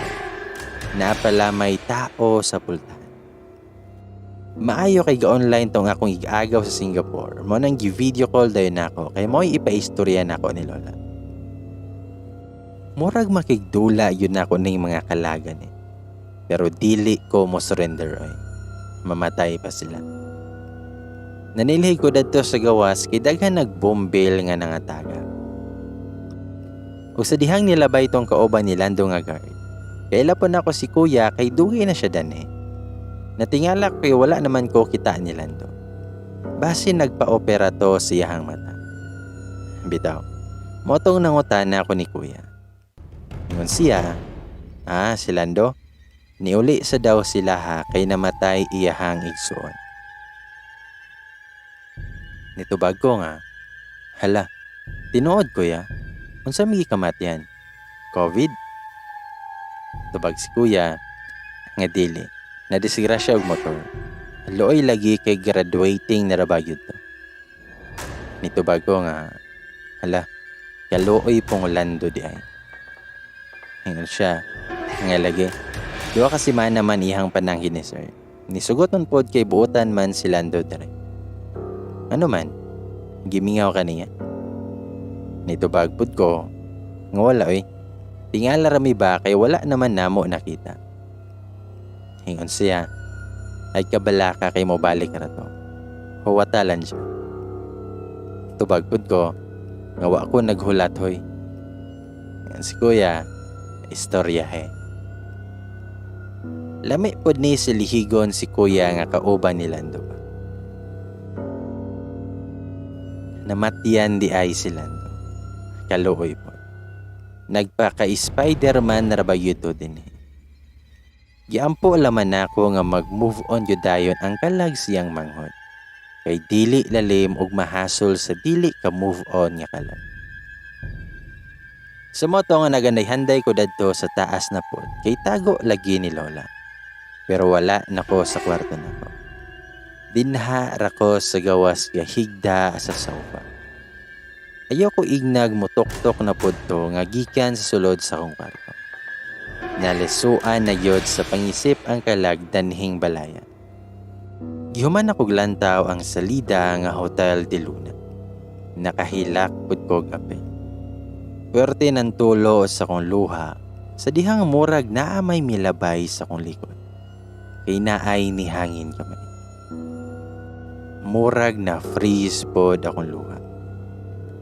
A: Naa pala may tao sa pultahan. Maayo kay ga-online tong akong igaagaw sa Singapore. Mo nang gi-video call dayon nako kay mo'y ipaistorya nako ni Lola. Murag makigdula yun nako ning mga kalagan eh. Pero dili ko mo surrender oy. Mamatay pa sila. Nanilhig ko dadto sa gawas kay daghan nagbombil nga nangataga. Ug sa dihang nilabay tong kauban ni Lando nga guard. Kaila po nako si Kuya kay dugay na siya danhi. Natingala kay wala naman ko kita ni Lando. Basi nagpa-opera to siyahang mata. Bitaw, motong nangutana ko ni Kuya. Ingon siya, si Lando, niuli sa daw sila ha kay namatay iyahang igsuon. Nitubag ko nga, hala, tinuod kuya, unsa may kamatyan? COVID? Tubag si Kuya, nga dili, nadisgrasya og motor. Luoy lagi kay graduating na ra ba gyud to. Nitubag ko nga, hala, kaluoy pong Lando di ay. Ingon siya, nga lagi, 2 ka semana man iyang pananghin ni sir. Nisugot man pod kay buotan man si Lando dire. Ano man, gimingaw ka niya. Nitubag pod ko, nga wala oy. Tingala rami ba kay wala naman namo nakita. Ingon siya, ay kabala ka kay mobalik ra to. Huwatalan siya. Tubag pod ko, nga wa ko naghulat hoy. Ingon si Kuya, istorya he. Lami pod ni silihigon si Kuya nga kauban ni Lando ba. Namatyan di ay si Lando. Kaluoy pod. Nagpaka-Spider-Man na ba yun to din eh. Giampo laman nako nga mag-move on yun dayon ang kalag siyang manghod. Kay dili lalim og mahasol sa dili ka move on nga kalag. Sa moto nga naganday-handay ko dadto sa taas na pod, kay tago lagi ni Lola. Pero wala nako sa kwarto nako. Dinha ra ko sa gawas gahigda sa sofa. Ayaw ko ignag mutoktok na pud to nga gikan sa sulod sa akong kwarto. Nalisuan na gyud sa pangisip ang kalag danhing balaya. Gihuman akog lantaw ang salida nga Hotel de Luna. Nakahilak pud kog apil. Puwerte ng tulo sa akong luha sa dihang murag naa may milabay sa akong likod. Kay naay ni hangin kamay. Murag na freeze pod akong luha.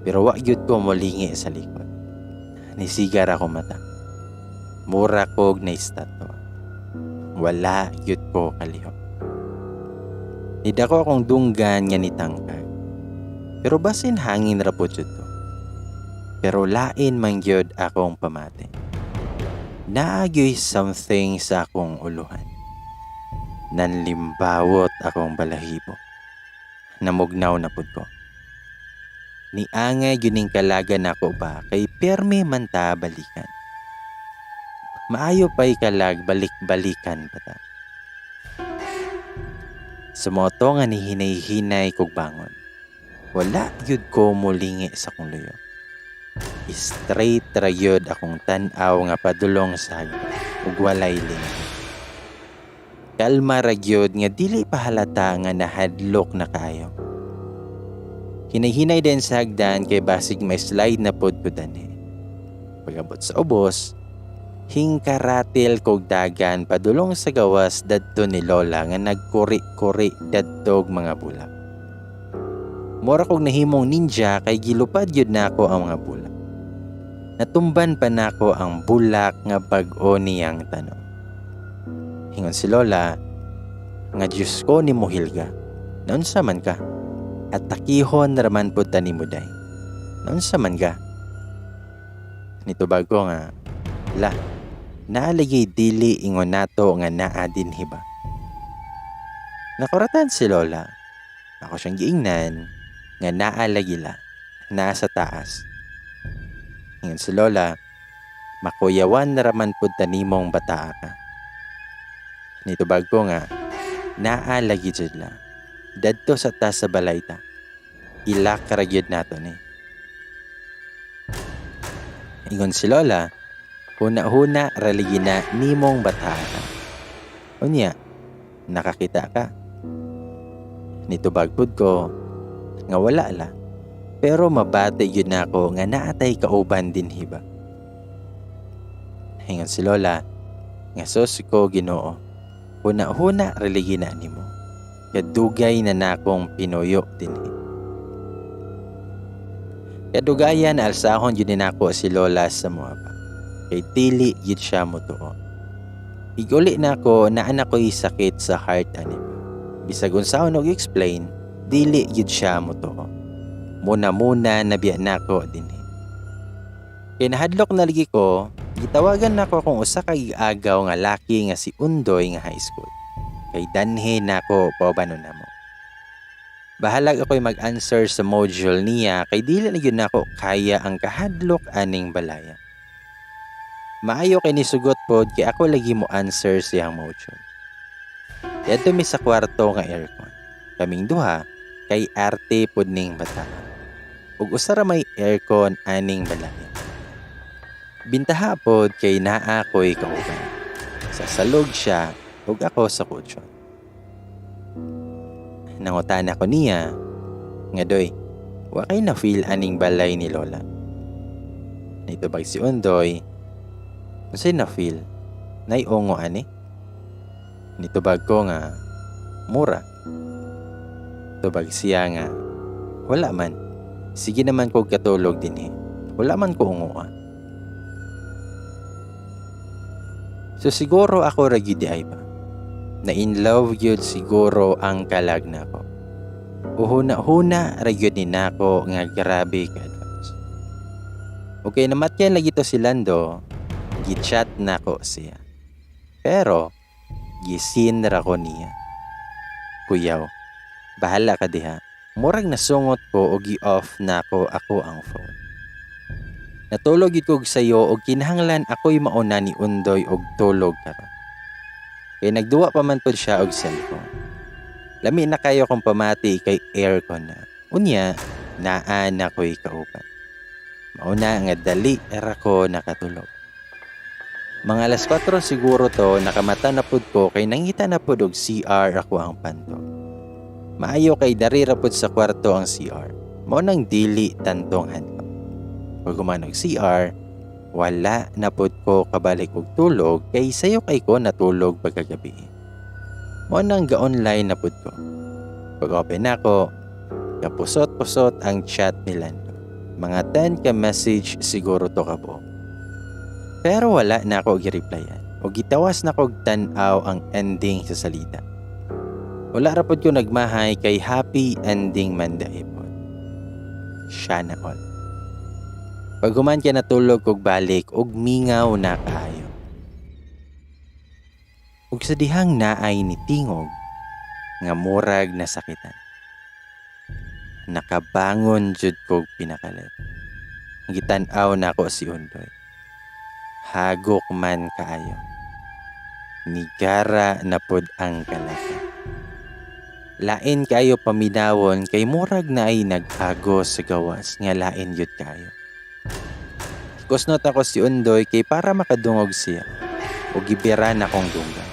A: Pero wa gyud ko molingi sa likod. Nisigar ako mata. Mura kog na estatwa. Wala gyud ko kalihok. Nidako akong dunggan nga nitangkag. Pero basin hangin ra pod jud to. Pero lain man gyud akong pamati. Naa gyoy something sa akong uluhan. Nanlimbawot akong balahibo. Namugnaw na pud ko. Niangay gyud ning kalaga nako ba kay permi man ta balikan. Maayo pa'y kalag balik-balikan pa ta. Sumoto nga ni hinay-hinay kog bangon. Wala gyud ko mulingi sa akong luyo. Straight ra gyud akong tan-aw nga padulong sa hagdan ug walay lingi. Kalma ra gyud nga dili pa halata nga nahadlok na kaayo. Hinay-hinay din sa hagdan kay basig may slide na pod ko danhi. Pag-abot sa ubos, hingkaratil kog dagan padulong sa gawas dadto ni Lola nga nagkuri-kuri dadtog mga bulak. Mura kog nahimong ninja kay gilupad gyud nako ang mga bulak. Natumban pa nako ang bulak nga bag-o niyang tanom. Ingon si Lola, nga Diyos ko ni Mohilga, naunsa man ka? At takihon raman pud ta nimo day. Naunsa man ka? Nitubag ko nga, la, naalagay dili ingon nato nga naa dinhi ba? Nakuratan si Lola. Ako siyang giingnan nga naa lagi la, naa sa taas. Ingon si Lola, makuyawan na raman pud ta nimong bataa ka. Nitubag ko nga, naa lagi jud la. Dadto sa taas sa balay ta. Ilak ra gyud nato ni. Ingon si Lola, huna-huna raligi na nimong bataa ka. Unya, nakakita ka. Nitubag pud ko nga wala la. Pero mabati gyud nako nga naatay kauban dinhi ba. Ingon si Lola, nga sus ko Ginoo. Huna-huna raligi na nimo. Kadugay na nakong pinuyo dinhi. Kadugayan alsahon gyud ni nako si Lola sa muaba. Kay dili gyud siya motuo. Iguli nako na anak ko'y sakit sa heart ani ba. Bisag unsaon og explain, dili gyud siya motuo. Muna-muna nabiya nako dinhi. Kay nahadlok na lagi ko, gitawagan nako akong usa ka giagaw nga laki nga si Undoy nga high school. Kay danhi nako paubanon namo. Bahalag ako'y mag-answer sa module niya kay dili na gyud nako kaya ang kahadlok aning balaya. Maayo kay nisugot pod kay ako lagi mo answer siyang module. Diadto mi sa kwarto nga aircon. Kaming duha kay arte pod ning bata. Ug usa ra may aircon aning balaya. Bintaha pod kay naa ko'y kauban. Sa salog siya ug ako sa kutson. Nangutana ko niya, nga doy, wa kay na feel aning balay ni Lola. Nitubag si Undoy, unsay na feel? Nay-ungo ani? Nitubag ko nga, mura. Tubag siya nga, wala man. Sige naman kog katulog dinhi. Wala man ko ungoa. So siguro ako ra gyud di ay ba. Na in love gyud siguro ang kalag nako. Uhuna-huna ra gyud ni nako nga grabe ka advance. Okay, namatyan lagi to si Lando, gi-chat nako siya. Pero gisin ra ko niya. Kuyaw, bahala ka diha. Murag nasungot ko og gi-off nako ako ang phone. Natulog gyud kog sayo og kinahanglan ako'y mauna ni Undoy og tulog karon. Kay nagduwa pa man pod siya og cellphone. Lami na kayo kung pamati kay aircon na. Unya, naa na ko'y kauban. Mauna nga dali ra ko nakatulog. Mga alas 4 siguro to, nakamata na pud ko kay nangita na pud og CR ako ang panto. Maayo kay dari ra pud sa kwarto ang CR. Mao nang dili tantong hadlok. Pag human og CR, wala na pud ko kabalik og tulog kay sayo kay ko natulog pagkagabi. Mao nang ga-online na pud ko. Pag open nako, kapusot-pusot ang chat ni Lando. Mga 10 ka message siguro to kabuok. Pero wala na ako gi-replyan. O gitawas na kog tan-aw ang ending sa salita. Wala ra pod ko nagmahay kay happy ending man diay pod. Siya na all. Pag human ka natulog kog balik og mingaw na kaayo. Ug sa dihang naay ni tingog nga murag nasakitan. Nakabangon jud kog pinakalit. Gitan-aw nako si Undoy. Hagok man kaayo. Nigara na pod ang kalaka. Lain kaayo paminawon kay murag naay nag-agos sa gawas nga lain gyud kaayo. Kusnot ako si Undoy kay para makadungog siya o gibira na akong dunggan.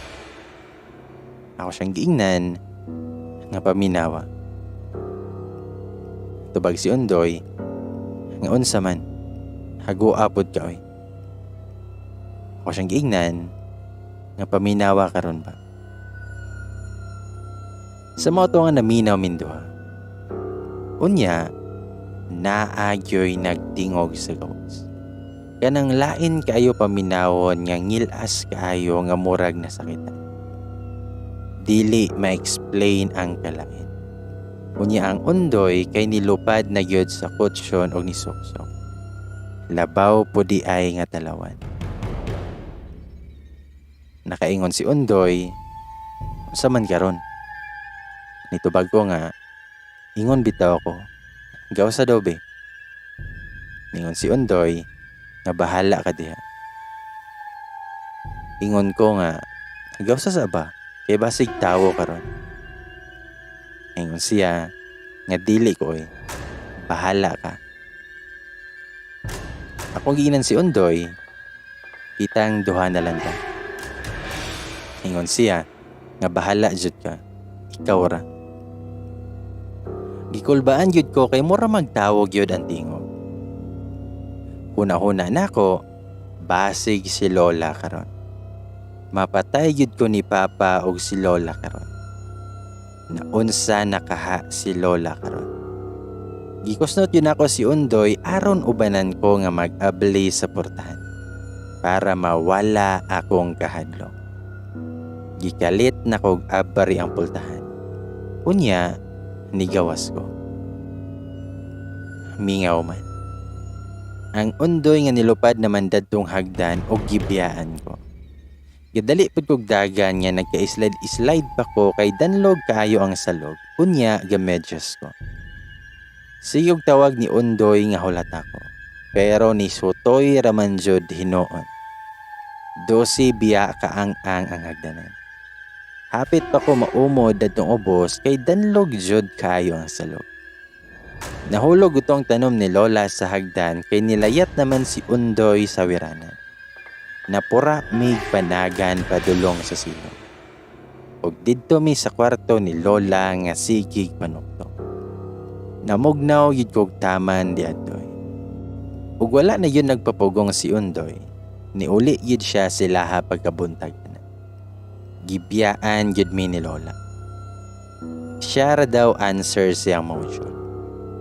A: Ako siyang giingnan nga paminawa. Tubag si Undoy nga unsa man, hagoa pod ka oy. Ako siyang giingnan nga paminawa karon ba. Sa mao to nga naminaw minduha. Unya, naagyoy nagtingog sa gawas. Kanang lain kaayo paminawon nga ngilas kaayo nga murag nasakitan. Dili ma-explain ang kalain. Unya ang Undoy kay nilupad na gyud sa kutsyon og nisuksok. Labaw po di ay nga talawan. Nakaingon si Undoy, unsa man karon? Nitubag ko nga, ingon bitaw ko, gawas sa dobe. Ningon si Undoy, nga bahala ka diha. Ingon ko nga, gawas sa ba? Kay basig tawo karon. Ingon siya, nga dili ko oy, bahala ka. Akong giinan si Undoy, kitang duha na lang ta. Ingon siya, nga bahala jud ka, ikaw ra. Gikulbaan jud ko kay mura magtawog yun ang tingog. Huna-huna nako, basig si Lola karon. Mapatay jud ko ni Papa og si Lola karon. Naunsa nakaha si Lola karon. Gikusnot yun ako si Undoy aron ubanan ko nga mag-abli sa portahan para mawala akong kahadlok. Gikalit na kog abari ang pultahan. Unya, nigawas ko. Mingaw man. Ang Undoy nga nilupad naman dadtong hagdan og gibiyaan ko. Gidali pud kog dagan nga nagka-slide-slide pa ko kay danlog kaayo ang salog. Unya gamedyas ko. Sigog tawag ni Undoy nga hulat ako. Pero ni sutoy raman jud hinuon. 12 biya kaang-ang ang hagdanan. Hapit pa ko maumod dadtong ubos kay danlog jud kaayo ang salog. Nahulog utong tanom ni Lola sa hagdan kay nilayat naman si Undoy sa wiranan. Napura mig panagan padulong sa silong. Og didto mi sa kwarto ni Lola nga sigig panuktok. Namugnaw yun kog taman di adtoy. Ug wala na yun nagpapugong si Undoy. Niuli yun siya silaha pagkabuntag na. Gibiyaan yun mi ni Lola. Siya ra daw answer siyang motion.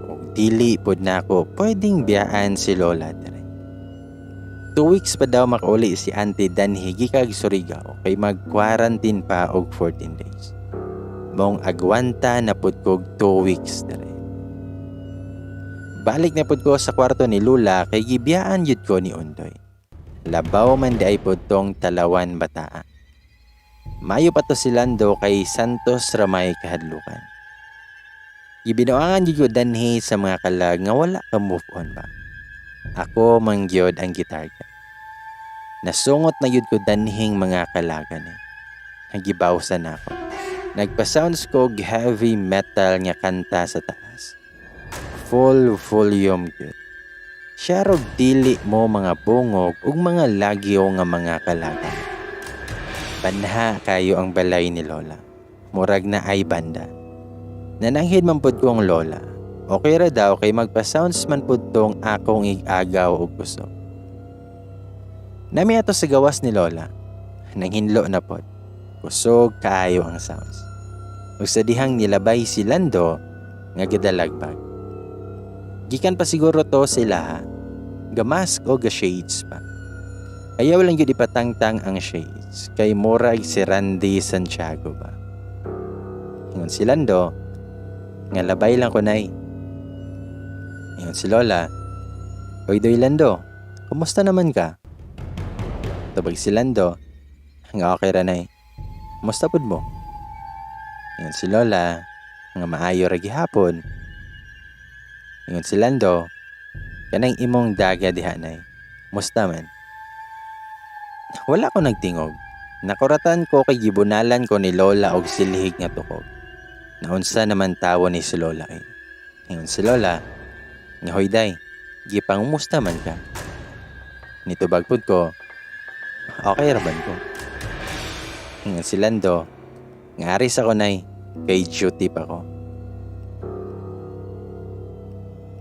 A: Ug dili pod nako pwedeng biyaan si Lola dire. 2 weeks pa daw makauli si Auntie Danhi gikag Surigao kay mag-quarantine pa og 14 days. Mong agwanta na pud kog 2 weeks dire. Balik na pud ko sa kwarto ni Lula kay gibiyaan yud ko ni Undoy. Labaw man di ay pud tong Talawan bataa. Mayo pa to si Lando kay Santos Ramay kahadlukan. Gibinuangan yud ko danhi sa mga kalag nga wala ka move on ba. Ako man gyud ang gitarga. Nasungot na yud ko danhing mga kalagan eh. Nagibawsan na ako. Nagpa-sounds ko og heavy metal nga kanta sa taas. Full volume gyud. Siya rog dili mo mga bungog ug mga lagyo nga mga kalaga. Banha kayo ang balay ni Lola. Murag na ay banda. Nananghid man pud ko ang Lola. Okay ra daw kay magpa-sounds man pud tong akong ig-agaw og kusog. Nami ato sa gawas ni Lola. Nanghinlo na pod. Kusog kaayo ang sounds. Ug sa dihang nilabay si Lando nga gidalagbag. Gikan pa siguro to sila ha. Gamask o ga-shades pa. Ayaw lang yun ipatangtang ang shades kay murag si Randy Santiago ba. Ingon si Lando, nga labay lang ko nay. Ingon si Lola, "Oy doy Lando, kumusta naman ka?" Tubag si Lando, nga okay ra nay. Kumusta pud mo? Ingon si Lola, nga maayo ra gihapon. Ingon si Lando, kanang imong daga diha nay. Musta man? Wala ko nagtingog. Nakuratan ko kay gibunalan ko ni Lola og silhig nga tukog. Naunsa naman tawo ni si Lola eh. Ingon si Lola, nga hoy day, gipangumusta man ka. Nitubag pud ko, okay ra ban ko. Ingon si Lando, nga aris ako nay, kay duty pa ko.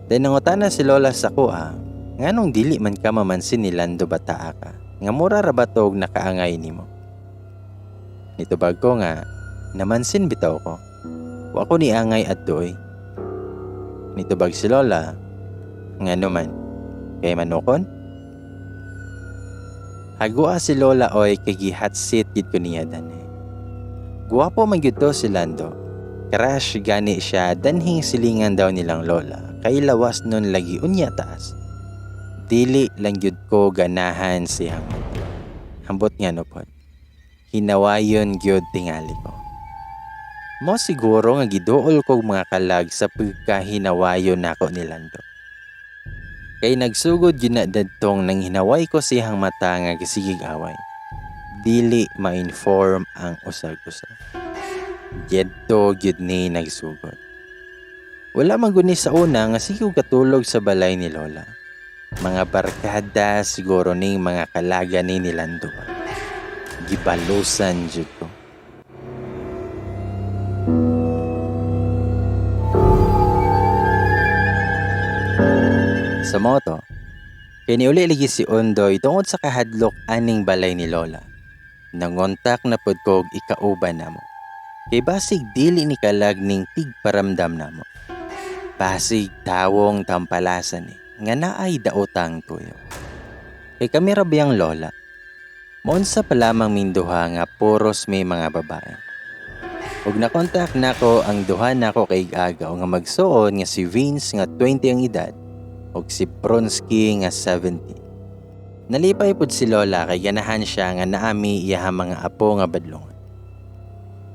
A: Then nangutana si Lola sa kuha, nganong dili man ka mamansin ni Lando bataa ka, nga mura ra ba tog nakaangay nimo? Nitubag ko nga, namansin bitaw ko. Wa ko ni angay adto oy. Nitubag si Lola, nga naman, kay manukon? Hagua si Lola oy kay gihat seat gid ko niya danhi. Guwapo man gyud to si Lando. Crush gani siya danhing silingan daw nilang Lola kay lawas nun lagi unya taas. Dili lang gyud ko ganahan siyang mata. Hambot nga no pod. Hinawayon gyud tingali ko. Mo siguro nga giduol kog mga kalag sa pagkahinawayon nako ni Lando. Kay nagsugod gyud na dadtong nang hinaway ko siyang mata nga gisigig away. Dili ma-inform ang usag-usag. Gedto gyud ni nagsugod. Wala man gud ni sa una nga sige og katulog sa balay ni Lola. Mga barkada siguro ning mga kalaga ni Lando ba. Gibalusan jud ko. Sa moto, kay niuli lagi si Ondoy tungod sa kahadlok aning balay ni Lola. Nangontak na pod kog ikauban namo. Kay basig dili ni kalag ning tigparamdam namo. Basig tawong tampalasan ni, nga naay daotang tuyo. Kay kami ra biyang Lola. Mounsa pa lamang minduha nga puros may mga babae. Ug nakontak nako ang duha nako kay agaw nga magsuon nga si Vince nga 20 ang edad ug si Bronsky nga 17. Nalipay pud si Lola kay ganahan siya nga naami iyaha mga apo nga badlongon.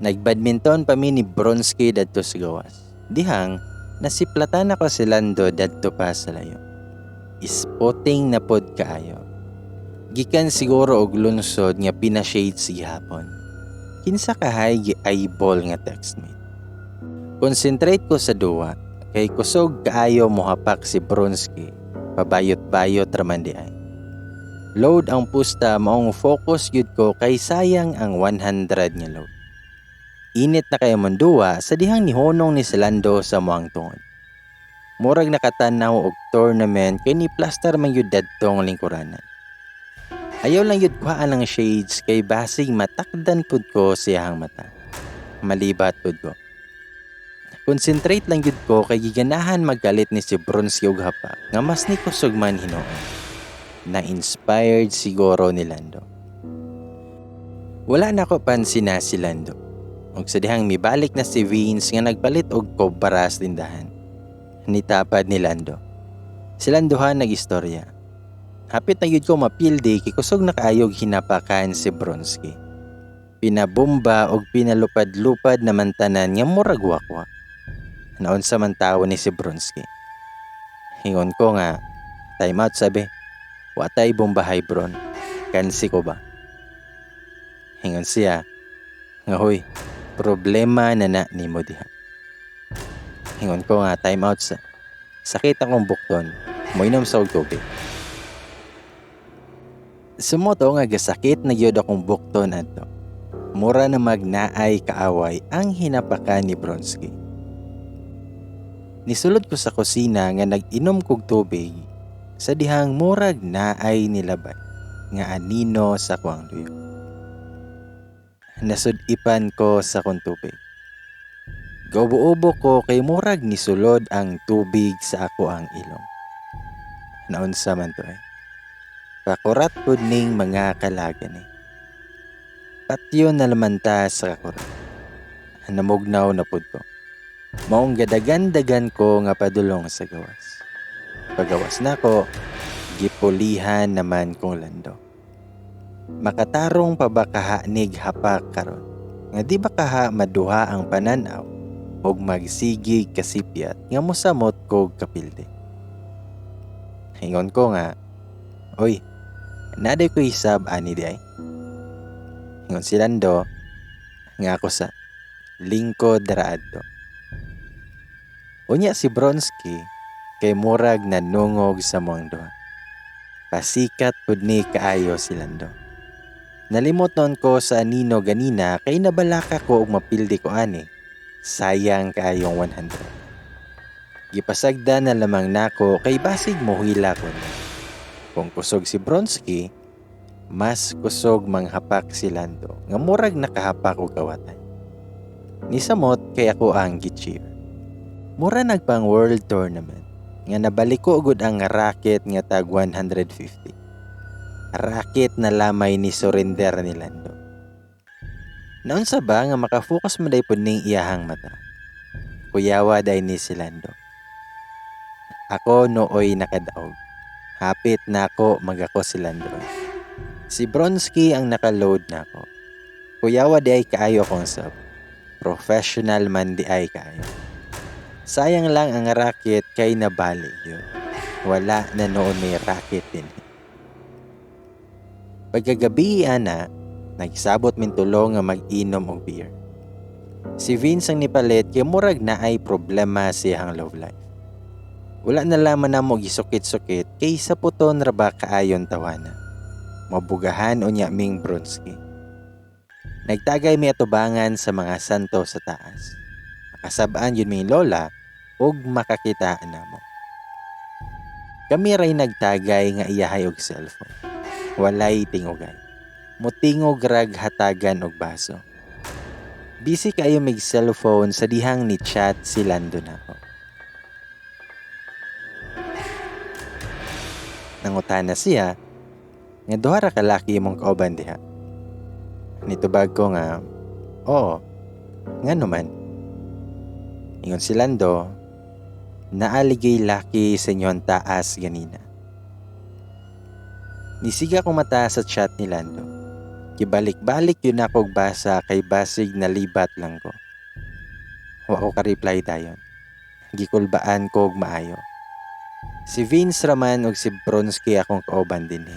A: Nagbadminton pa mi ni Bronsky dadto sa gawas. Dihang nasiplatan ako si Lando dadto pa sa layo. Ispotting na pod kaayo. Gikan siguro og lunsod nga pinashades gihapon. Kinsa kahay gi-eyeball nga textmate. Concentrate ko sa duwa kay kusog kaayo mohapak si Bronsky. Pabayot-bayot raman di ay. Load ang pusta maong focus gyud ko kay sayang ang 100 nga load. Init na kayo munduwa sa dihang nihonong ni Lando sa muang tungod. Murag nakatanaw og tournament kay ni plaster man gyud dadtong lingkuranan. Ayaw lang gyud kuhaan ang shades kay basig matakdan pud ko siyahang mata. Malibat pud ko. Concentrate lang gyud ko kay giganahan magkalit ni si Bronsky og hapak nga mas ni kusog man hinuon. Na-inspired siguro ni Lando. Wala na ko pansin na si Lando. Og sa dihang mibalik na si Vince nga nagpalit og kobra sa tindahan. Nitapad ni Lando. Si Lando ha nag-istorya. Hapit na gyud ko mapildi kay kusog na kaayog hinapakan si Bronsky. Pinabomba og pinalupad-lupad naman tanan nga murag wakwak. Naunsa man tawo ni si Bronsky. Hingon ko nga, time out sabi. Watay bombahay Bron. Kansi ko ba? Hingon siya, nga huy, problema na na nimo diha. Hingon ko nga time out sa. Sakit akong bukton. Moinom sa og tubig. Sumoto nga gasakit na gyud akong bukton adto. Mura na magnaay kaaway ang hinapakan ni Bronski. Nisulod ko sa kusina nga nag-inom kog tubig sa dihang murag naay nilabay nga anino sa kuang luyo. Nasud-ipan ko sa kong tubig. Gaubo-ubo ko kay murag nisulod ang tubig sa ako ang ilong. Naunsa man to eh. Pakurat pud ning mga kalagan eh. Patyo na lamanta sa kakurat. Namugnaw na pud ko. Maong gadagan-dagan ko nga padulong sa gawas. Pagawas nako, gipulihan naman kong Lando. Makatarong pa ba kaha nig hapak karon? Nga di ba kaha maduha ang pananaw og magsigig kasipyat nga mosamot kog kapilde. Ingon ko nga, oy, naday ko isab ani di ay. Ingon si Lando, nga ako sa lingkod dara adto. Unya si Bronski kay murag nanungog sa muang duha. Pasikat pud ni kaayo si Lando. Nalimot noon ko sa anino ganina kay nabalaka ko og mapildi ko ani. Sayang kaayong 100. Gipasagda na lamang nako kay basig mohila ko niya. Kung kusog si Bronski, mas kusog manghapak si Lando nga murag nakahapak og kawatan. Nisamot kay ako ang gi-cheer. Mura nagpang world tournament nga nabaliko gud ang racket nga tag 150. Racket na lamay ni surrender ni Lando. Naunsa ba nga makafocus man day pud ning iyahang mata. Kuyawa day ni si Lando. Ako nooy nakadaog. Hapit na ako magako si Lando. Si Bronski ang nakaload na ako. Kuyawa di ay kaayo akong sub. Professional man di ay kaayo. Sayang lang ang racket kay nabali yun. Wala na noon may racket din. Pagkagabi ana, nagsabot min tulo nga mag-inom og beer. Si Vince ang nipalit kay murag na ay problema siyang love life. Wala na laman na mo gisukit-sukit kay sa puton ra ba kaayon tawana. Mabugahan unya ming Bronski. Nagtagay mi atubangan sa mga santo sa taas. Makasabaan yun ming lola ug makakita namo. Kami ray nagtagay nga iyahay og cellphone. Walay tingugay. Mutingog rag hatagan og baso. Busy kayo mig cellphone sa dihang ni chat si Lando nako. Nangutana siya nga duha ra ka laki imong kauban diha. Nitubag ko nga, oo, ngano man. Ingon si Lando, naaligay laki sa inyong taas ganina. Nisiga ko mata sa chat ni Lando. Gibalik-balik yun ako og basa kay basig nalibat lang ko. Wa ko ka-reply dayon. Gikulbaan ko og maayo. Si Vince raman og si Bronski akong kauban dinhi.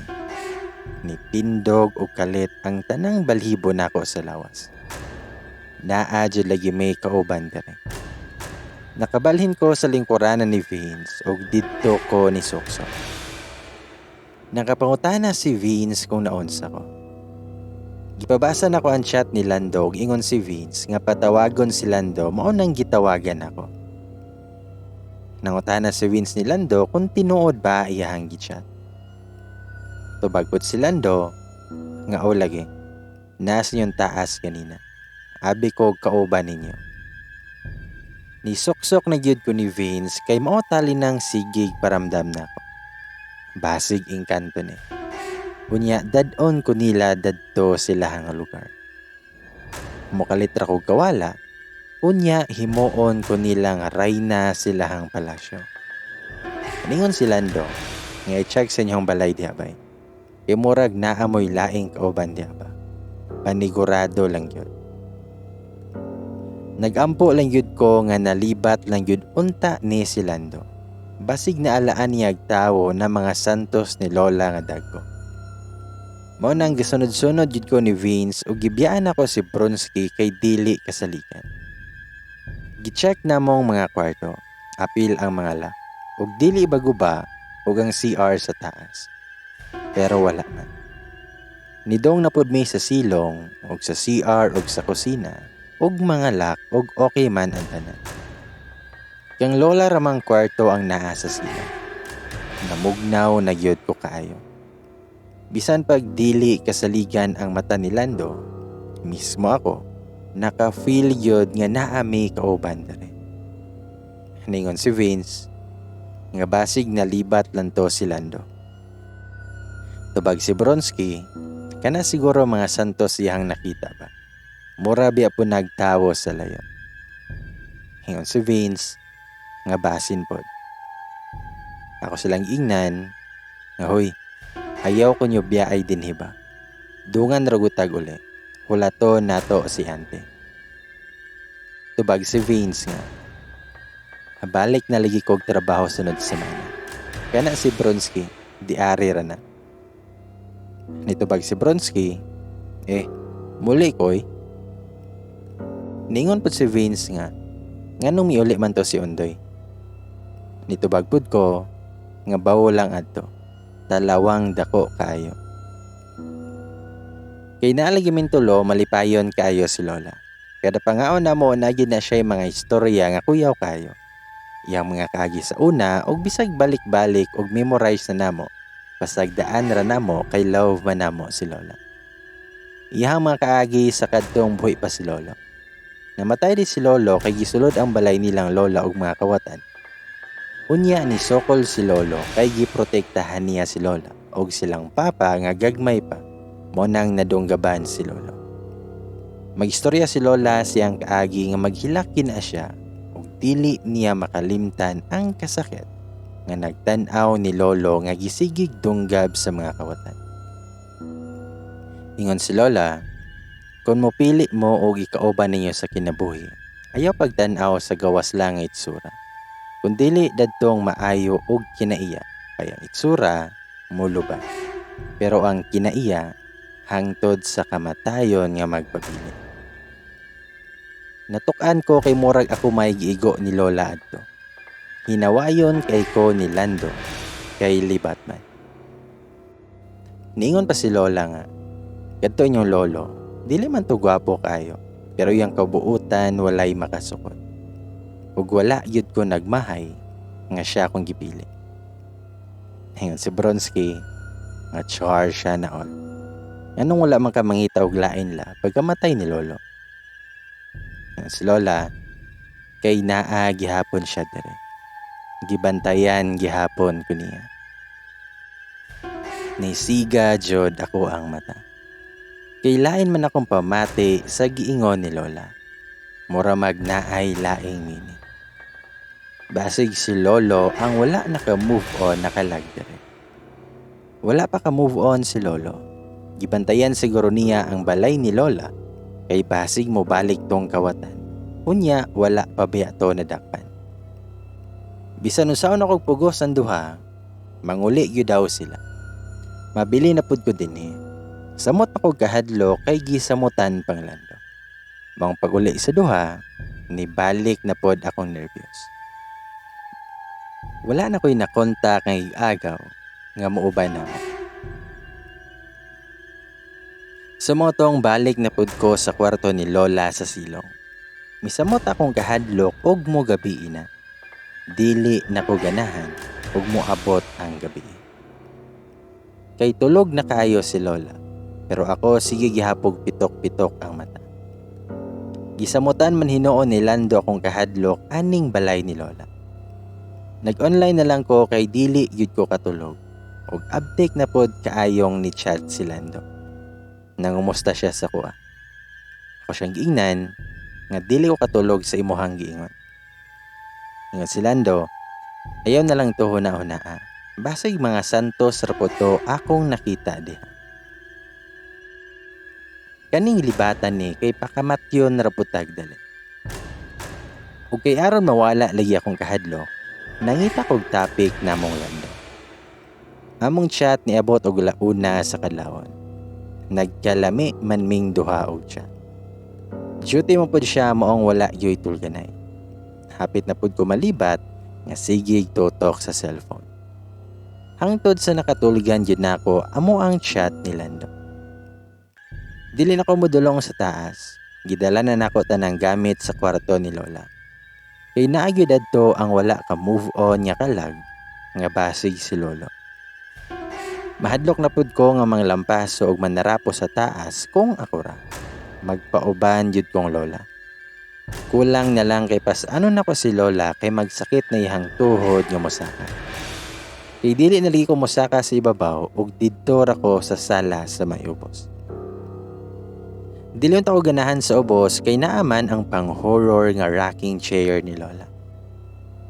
A: Nitindog og kalit ang tanang balhibo nako sa lawas. Naa jud lagi may kauban diri. Nakabalhin ko sa lingkuranan ni Vince og didto ko ni Suksok. Nakapangutana si Vince kung naunsa ko. Gipabasa nako ang chat ni Lando og ingon si Vince nga patawagon si Lando mao nang gitawagan ako. Nangutana si Vince ni Lando kung tinuod ba iyahang gichat. Tubag pud si Lando nga o lagi. Nasa inyong taas ganina. Abi ko kauban ninyo. Nisuksok na gyud ko ni Vince kay mao tali nang sigig paramdam nako. Basig engkanto ni. Unya dad-on ko nila dadto sila nga lugar. Mukalit ra kog kawala. Unya himuon ko nila nga rayna silahang palasyo. Ningon si Lando nga i-check sa inyong balay diha bay. Kay murag naamoy laing kauban diha ba. Panigurado lang gyud. Nagampo lang gyud ko nga nalibat lang gyud unta ni si Lando. Basig na alaan niya ag tawo na mga santos ni Lola nga dagko. Mao nang gisunod-sunod gyud ko ni Vince ug gibiyaan ako si Bronski kay dili kasalikan. Gi-check namong mga kwarto, apil ang mga lock. Ug dili baguba, ug ang CR sa taas. Pero wala man. Nidong na pud mi sa silong ug sa CR ug sa kusina ug mga lock ug okay man ang tanan. Kang lola ramang kwarto ang naa sa silong. Namugnaw na gyud ko kaayo. Bisan pag dili kasaligan ang mata ni Lando, mismo ako, naka-feel gyud nga naa mi kauban diri. Ningon si Vince, nga basig nalibat lang to si Lando. Tubag si Bronsky, kana siguro mga santos iyang nakita ba. Mura biya po nagtawo sa layo. Ingon si Vince, nga basin pod. Ako silang ingnan, nga hoy, ayaw ko nyo biyaay dinhi ba. Dungan ragutag uli, hulato nato si ante. Tubag si Vince nga, balik na lagi kog trabaho sunod semana. Kana si Bronsky, di ari ra na. Nitubag si Bronsky, eh, muli koy. Ningon pod si Vince nga, nganong miuli man to si Ondoy. Nitubag pod ko, nga bawo lang adto, talawang dako kaayo. Kay naalagi min tulo, malipayon kaayo si Lola. Kada pangaon namo, nagid na siya mga istorya nga kuyaw kaayo. Iyang mga kaagi sa una og bisag balik-balik og memorize na namo. Pasagdaan ra namo kay love man namo si Lola. Iyang mga kaagi sa kadtong buhi pa si Lolo. Namatay di si Lolo kay gisulod ang balay nilang lola og mga kawatan. Unya ni sokol si Lolo kay giprotektahan niya si Lola og silang papa nga gagmay pa mo nang nadunggaban si Lolo. Magistorya si Lola siyang kaagi nga maghilak na siya ug dili niya makalimtan ang kasakit nga nagtan-aw ni Lolo nga gisigig dunggab sa mga kawatan. Ingon si Lola, kung mopili mo og ikauban ninyo sa kinabuhi, ayaw pagtan-aw sa gawas lang nga itsura. Kung dili dadtong maayo og kinaiya, kay ang itsura muluba. Pero ang kinaiya hangtod sa kamatayon nga magpabili. Natuk-an ko kay murag ako may giigo ni Lola adto. Hinawayon kay ko ni Lando kay libat man. Niingon pa si Lola nga, kadto inyong lolo, dili man to gwapo kaayo, pero iyang kabuutan walay makasukot. Ug wala gyud ko nagmahay nga siya akong gipili. Ingon si Bronsky nga char siya na all. Anong wala man ka mangita og lain la pagkamatay ni Lolo? Ingon si Lola, kay naa gihapon siya dire. Gibantayan gihapon ko niya. Nisiga jud ako ang mata. Kay lain man akong pamati sa giingon ni Lola. Mura mag naay laing mini. Basig si Lolo ang wala naka-move on nakalag dire. Wala pa ka-move on si Lolo. Gibantayan siguro niya ang balay ni Lola kay basig mo balik tong kawatan. Unya wala pa biya to nadakpan. Bisan unsaon akong pugos ang duha, manguli gyud daw sila. Mabili na pud ko dinhi. Samot ako kahadlo kay gisamutan pang Lando. Maong pag-uli sa duha, nibalik na pod akong nervyos. Wala na ko'y nakontak nga igagaw nga muuban namo. Sumotong balik na pud ko sa kwarto ni Lola sa silong. Misamot akong kahadlok og mo gabi na. Dili na ko ganahan og moabot ang gabi. Kay tulog na kaayo si Lola, pero ako sige gihapog pitok-pitok ang mata. Gisamutan man hinuon ni Lando akong kahadlok aning balay ni Lola. Nag-online na lang ko kay dili gyud ko katulog. Og update na pod kaayong ni chat si Lando. Nangumusta siya sa kuha. Ako siyang giingnan nga dili ko katulog sa imuhang giingon. Ingon si Lando, ayaw na lang to huna-hunaa. Basig mga santos ra po to akong nakita diha. Kaning libatan ni kay pakamatyon ra po tag dali. Ug kay aron mawala lagi akong kahadlok, nangita kog topic namong Lando. Among chat niabot og launa sa kadlawon. Nagkalami man ming duha og chat. Duty mo pud siya moong wala gyoy tulganay. Hapit na pud ko malibat nga sigig tutok sa cellphone. Hangtod sa nakatulgan gyud nako amo ang chat ni Lando. Dili na ko modulong sa taas. Gidala na nako tanang gamit sa kwarto ni Lola. Kay naa gyud adto ang wala ka move on nga kalag nga basig si Lolo. Mahadlok na pud ko nga manglampaso og manarapo sa taas kung ako ra. Magpauban gyud kong lola. Kulang na lang kay pas-anon nako si Lola kay magsakit na iyang tuhod nga mosaka. Kay dili na lagi ko mosaka sa ibabaw ug didto ra ko sa sala sa may ubos. Dili unta ko ganahan sa ubos kay naa man ang pang-horror nga rocking chair ni Lola.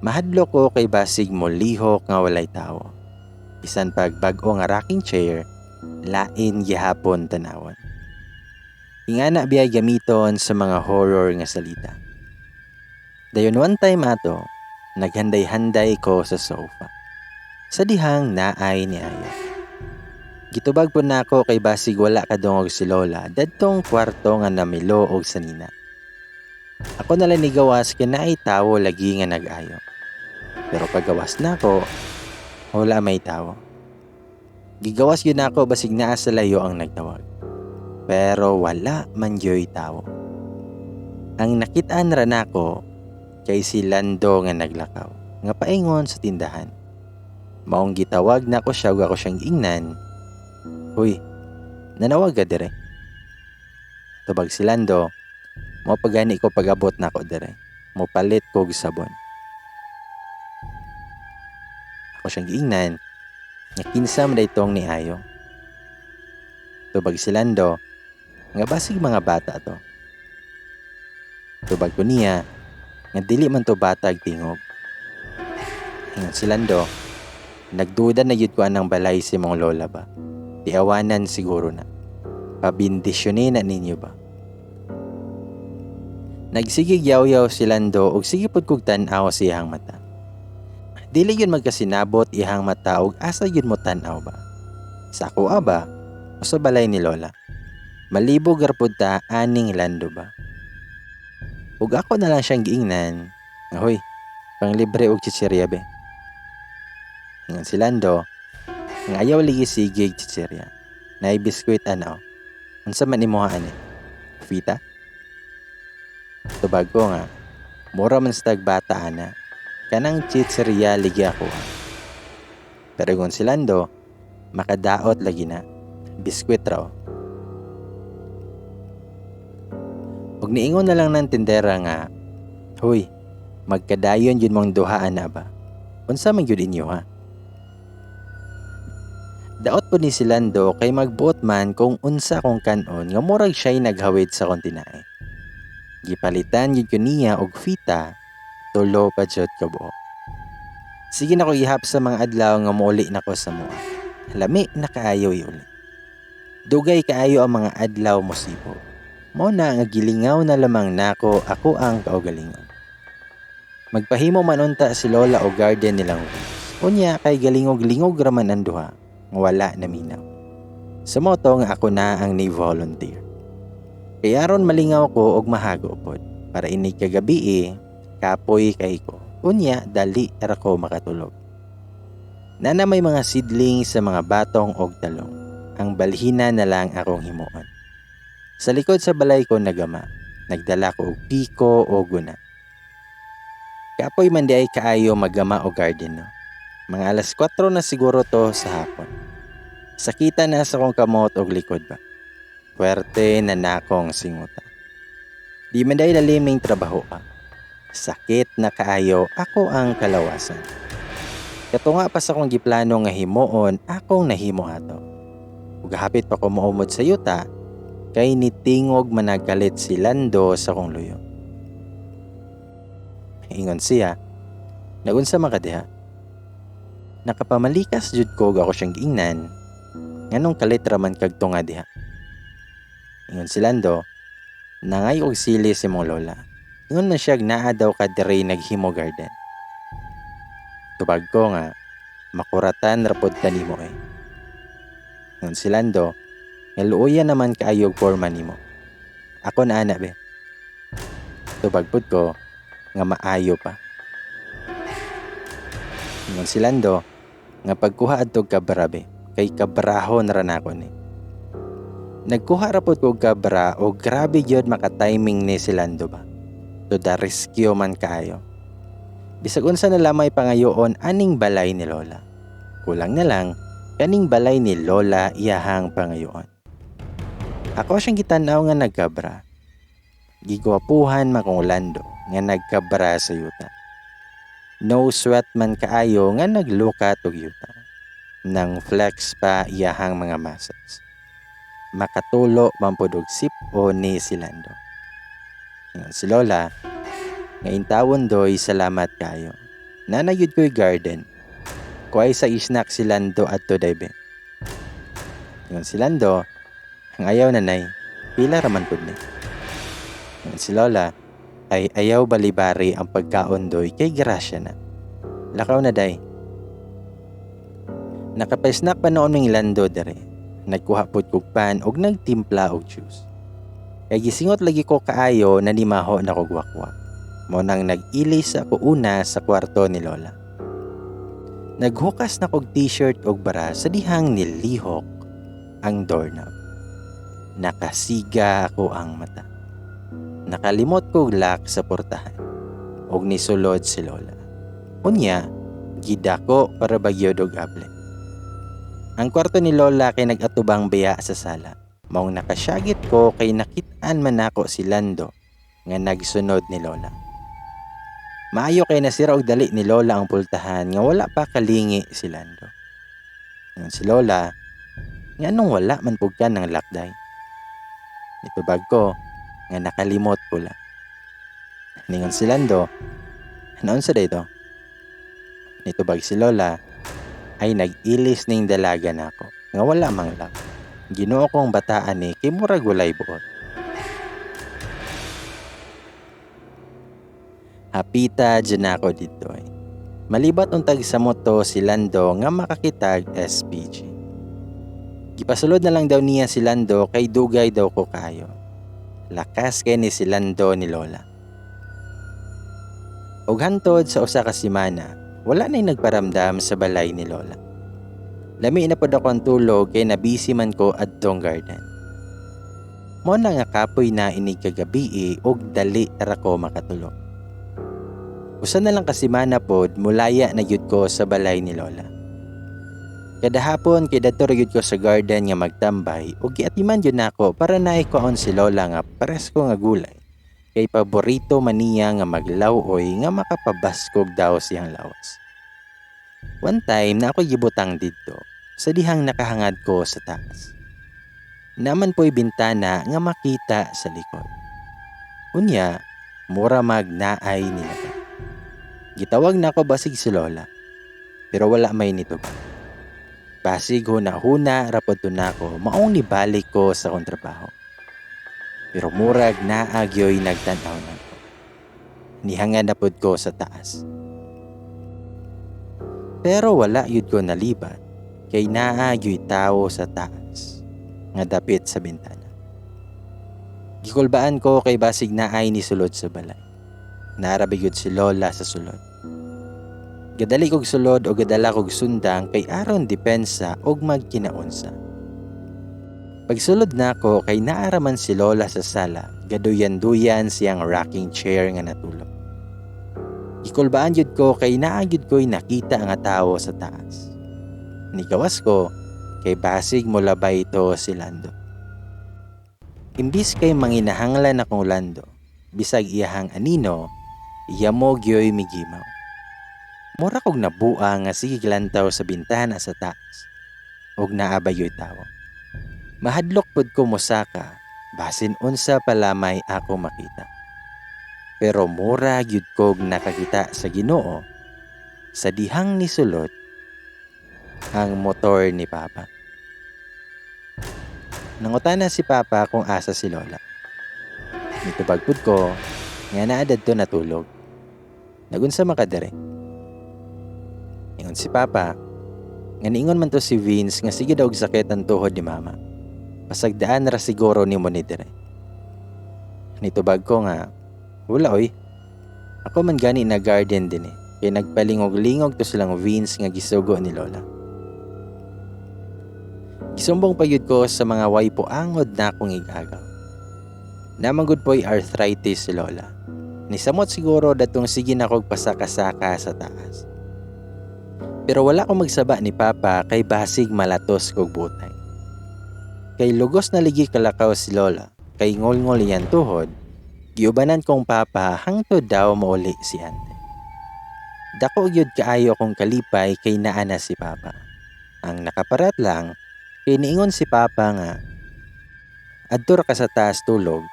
A: Mahadlok ko kay basig molihok nga walay tawo. Bisan pag bag-o nga rocking chair, lain gihapon tanawon. Ingana biyay gamiton sa mga horror nga salita. Dayon one time ato, naghanday-handay ko sa sofa. Sa dihang naay ni Ayo. Gitubag po nako kay basig wala kadungog si Lola dadtong kwarto nga namilo og sanina. Ako na lang nigawas kay naay tawo lagi nga nag-ayo. Pero paggawas nako, wala may tawo. Gigawas gyud nako basig naa sa layo ang nagtawag. Pero wala man gyoy tawo. Ang nakit-an ra nako kay si Lando nga naglakaw nga paingon sa tindahan. Maong gitawag nako siya ug ako siyang giingnan. Huy, nanawag ka dire. Tubag si Lando, mao pa gani ko pag-abot nako dire. Mopalit kog sabon. Ako siyang giingnan, nga kinsa man itong niayo. Tubag si Lando, nga basig mga bata to. Tubag ko niya, nga dili man to batag tingog. Ingon si Lando, nagduda na gyud ko anang balay si mong lola ba. Tiawanan siguro na. Pabindisyonin na ninyo ba? Nagsigig yaw-yaw si Lando og sige pod kog tan-aw sa iyang mata. Dili yun magkasinabot iyang mata og asa yun mo tan-aw ba? Sa akoa ba? O sa balay ni Lola? Malibog ra pod ta aning Lando ba? Ug ako na lang siyang giingnan. Ahoy, panglibre og chichirya be. Ingon si Lando, nga ayaw ligi sigig chichirya. Naay biskwit ana. Unsa man imuha ani? Fita? Tubag ko nga, mura man sa bata ana. Kanang chichirya ligi ako. Pero ingon si Lando, makadaot lagi na. Biskwit raw. Ug niingon na lang ng tindera nga, huy, magkadayon yun mong duha ana ba? Unsa man gyud inyo ha? Daot po ni si Lando kay magbuot man kung unsa kong kanon nga murag siya'y naghawid sa kong tinae. Gipalitan gyud ko niya og fita, tulo pa jud kabuok. Sige na ko ihap sa mga adlaw nga mouli na ko sa mua. Lami na kaayo iuli. Dugay kaayo ang mga adlaw mosibo. Mao na nga gilingaw na lamang nako ako ang kaugalingon. Magpahimo man unta si Lola og garden nilang rooms. Unya kay galingog-lingog ra man ang duha, nga wala na minaw. Sa moto nga ako na ang ni-volunteer. Kay aron malingaw ko og mahago pod para inig kagabi kapoy kay ko. Unya dali ra ko makatulog. Nana may mga seedling sa mga batong og talong. Ang balhina na lang akong himuon. Sa likod sa balay ko nagama, nagdala ko og piko o guna. Kapoy man di ay kaayo magama o garden no. Mga 4:00 na siguro to sa hapon. Sakita na sa kong kamot og likod ba. Puwerte na nakong singuta. Di man di ay lalim ning trabaho pa. Sakit na kaayo ako ang kalawasan. Katunga pa sa kong giplano nga himuon akong nahimo ato. Ug hapit pa ko moumod sa yuta kay nitingog managalit si Lando sa kong luyo. Ingon siya, nagunsa man ka diha? Nakapamalikas jud ko og ako siyang giingnan, nganong kalit ra man kag tunga diha. Ingon si Lando, nangay og sili si mong lola. Ingon man siya naa daw ka diri naghimo garden. Tubag ko nga, makuratan ra pod ta nimo. Ingon si Lando, nga luoya naman kaayo og porma nimo. Ako na ana be. Tubag pud ko nga maayo pa. Ingon si Lando, Nga pagkuha adtog kabra be, kay kabrahon ra nako ni. Nagkuha ra pod kog kabra o grabe gyud maka-timing ni si Lando ba. To the rescue man kaayo. Bisag unsa na lamay pangayoon aning balay ni Lola. Kulang na lang kaning balay ni Lola iyahang pangayoon. Ako siyang gitan-aw nga nagkabra. Gigwapuhan man kong Lando nga nagkabra sa yuta. No sweat man kaayo nga naglukat og yuta. Nang flex pa iyahang mga muscles. Makatulo man pud og sip-o ni si Lando. Ingon si Lola, nga intawon doy salamat kayo. Nanayud ko'y garden. Kuhay sa isnak si Lando adto daybe. Ingon si Lando, ang ayaw nanay, pila raman pud ni. Ingon si Lola, ay ayaw balibari ang pagkaon doy kay grasya na. Lakaw na day. Nakapa-snack pa noon ng Lando dere. Nagkuha pod kog pan og nagtimpla og juice. Kay gisingot lagi ko kaayo na nimaho na kog wakwak. Mo nang nag-ilis ako una sa kwarto ni Lola. Naghukas na kog t-shirt og bra sa dihang nilihok ang doorknob. Nakasiga ako ang mata. Nakalimot kog lock sa portahan og nisulod si Lola. Unya, gidako para bagyod og able. Ang kwarto ni Lola kay nag-atubang biya sa sala. Maong nakasyagit ko kay nakit-an man nako si Lando nga nagsunod ni Lola. Maayo kay nasira og dali ni Lola ang pultahan nga wala pa kalingi si Lando. Ngan si Lola, nga anong wala man pug ka ng lakday. Nitubag ko nga nakalimot ko la. Ningon si Lando, naon sa dito? Nitubag si Lola, ay nag-ilis ning dalaga nako nga wala mang lock. Ginoo kong bataan ni kay murag walay buot. Hapita dyan ako dito ay. Malibat untag sa moto si Lando nga makakitag SPG. Gipasulod na lang daw niya si Lando kay dugay daw ko kayo. Lakas kay ni si Lando ni Lola. Og hantod sa usa ka semana, wala na'y nagparamdam sa balay ni Lola. Lami na pod ako ang tulog kay nabisi man ko adtong garden. Mo na nga kapoy na inig kagabi og dali ra ko makatulog. Usa na lang ka semana pod mulaya na gyud ko sa balay ni Lola. Kada hapon kay dadto ra gyud ko sa garden nga magtambay ug giatiman gyud nako para naay kwaon si Lola nga presko nga gulay. Kay paborito man niya nga maglaw-oy nga makapabaskog daw siyang lawas. One time na ako gibutang didto sa dihang nakahangad ko sa taas. Naman po'y bintana nga makita sa likod. Unya, mura mag naay nila. Gitawag na ako basig si Lola, pero wala may nito ba. Basig huna-huna rapod to nako maong nibalik ko sa akong trabaho. Pero murag naagyoy nagtan-aw nako. Nihangad na pod ko sa taas. Pero wala yud ko nalibat kay naagyoy tawo sa taas nga dapit sa bintana. Gikulbaan ko kay basig naay nisulod sa balay. Naarabi gyud si Lola sa sulod. Gadali kog sulod o gadala kog sundang kay aron depensa og magkinaunsa. Pagsulod nako kay naaraman si Lola sa sala, gaduyan-duyan siyang rocking chair nga natulog. Gikulbaan gyud ko kay naa gyud ko'y nakita nga tawo sa taas. Nigawas ko kay basig molabay ito si Lando. Imbis kay manginahanglan akong Lando, bisag iyahang anino, yamo gyoy migimaw. Mura kog nabuang nga sige glantaw sa bintana sa taas og naa ba yoy tawo. Mahadlok pod ko mosaka, basin unsa pa lamay ako makita. Pero mura gyud kog nakakita sa Ginoo sa dihang nisulod ang motor ni Papa. Nangutana si Papa kung asa si Lola. Nitubag pud ko nga naa dadto natulog. Nagunsa makadere. Ingon si Papa, nga niingon man to si Vince nga sige daw og sakit ang tuhod ni Mama. Pasagdaan ra siguro nimo ni dire. Nitubag ko nga, wala oy. Ako man gani na garden din eh. Kay nagpalingog-lingog to silang Vince nga gisugo ni Lola. Gisumbong pa gyud ko sa mga way puangod na akong igagaw. Naa man gud po'y arthritis si Lola. Nisamot siguro datong sige na kog pasaka-saka sa taas. Pero wala ko magsaba ni Papa kay basig malatos kog butay. Kay lugos na ligi kalakaw si Lola, kay ngolngol iyan tuhod, giubanan kong Papa hangtod daw mauli si ante. Dako gyud kaayo kong kalipay kay naa na si Papa. Ang nakaparat lang, kay niingon si Papa nga, "Adto ra ka sa taas tulog,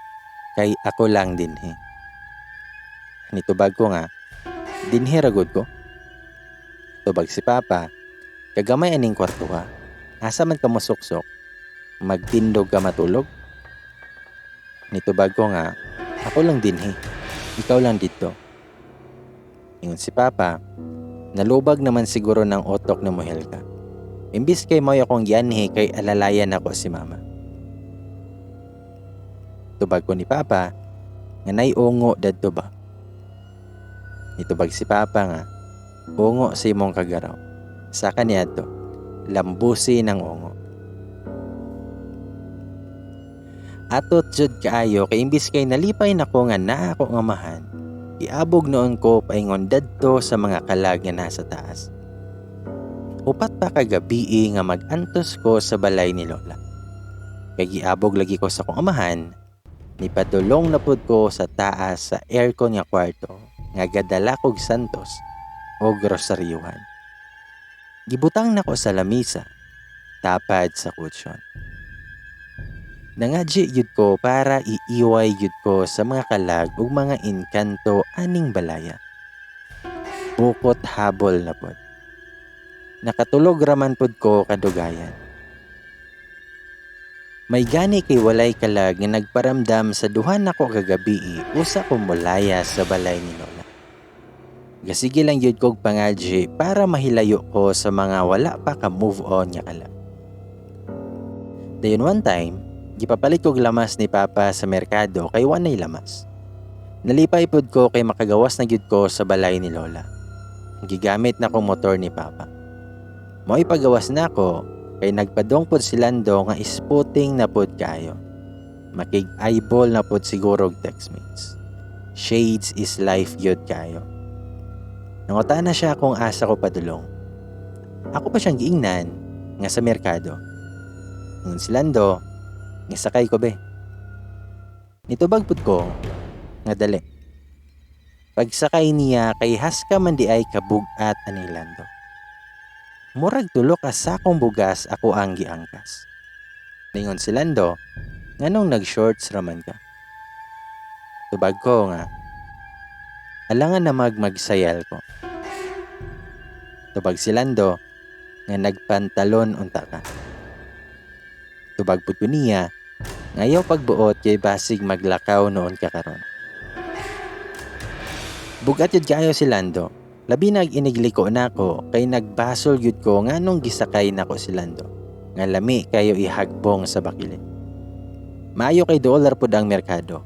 A: kay ako lang dinhi." Nitubag ko nga, "Dinhi ra gud ko." Tubag si Papa, "Kagamay aning kwarto ha. Asa man ka mosuksok? Magtindog ka matulog?" Nitubag ko nga, "Ako lang dinhi. Ikaw lang dito." Ingon si Papa, "Nalubag naman siguro ng utok ni Mohelka. Imbis kay mo'y akong gianhi kay alalayan ako si Mama." Tubag ko ni Papa, nga nay ungo dadto ba? Nitubag si Papa nga, "Ungo sa imong kagaraw. Saka niadto, lambusi ng ungo." Atot jud kaayo kay imbis kay nalipay nako nga naa ako nga amahan, iabog noon ko paingon dadto sa mga kalag nga nasa taas. Upat pa kagabi nga mag-antos ko sa balay ni Lola. Kay giabog lagi ko sa akong amahan, nipadulong na pud ko sa taas sa aircon nga kwarto nga gadala kog santos o grosaryuhan. Gibutang nako sa lamisa, tapad sa kutsyon. Nangadji gyud ko para iiway gyud ko sa mga kalag ug mga inkanto aning balaya. Bukot habol na pod. Nakatulog raman pod ko kadugayan. May gani kay walay kalag nga nagparamdam sa duha nako kagabi usa ko molaya sa balay ni Lola. Gasige lang gyud kog pangadji para mahilayo ko sa mga wala pa ka move on nga kalag. Dayon one time, gipapalit kog lamas ni Papa sa merkado kay wanay lamas. Nalipay pod ko kay makagawas na gyud ko sa balay ni Lola. Gigamit na kong motor ni Papa. Mo'y pagawas na ako kay nagpadong pod si Lando nga isputing na pod kaayo. Makig-eyeball na pod siguro og textmates. Shades is life gyud kaayo. Nangutana siya kung asa ko padulong. Ako pa siyang giingnan nga sa merkado. Ngun si Lando, nga sakay ko be. Nitubag pud ko nga dali. Pagsakay niya kay haska man di ay kabugat ani Lando. Murag tulo ka sakong bugas ako ang giangkas. Ningon si Lando, nganong nag-shorts raman ka? Tubag ko nga, alangan na magmagsayal ko. Tubag si Lando, nga nagpantalon unta ka. Tubag pud ko niya, ngayaw pagbuot kay basig maglakaw noon ka karon. Bugat yun kaayo si Lando. Labi nag inigliko nako kay nagbasol gyud ko nganong gisakay nako si Lando. Nga lami kayo ihagbong sa bakilid. Maayo kay dollar pud ang merkado.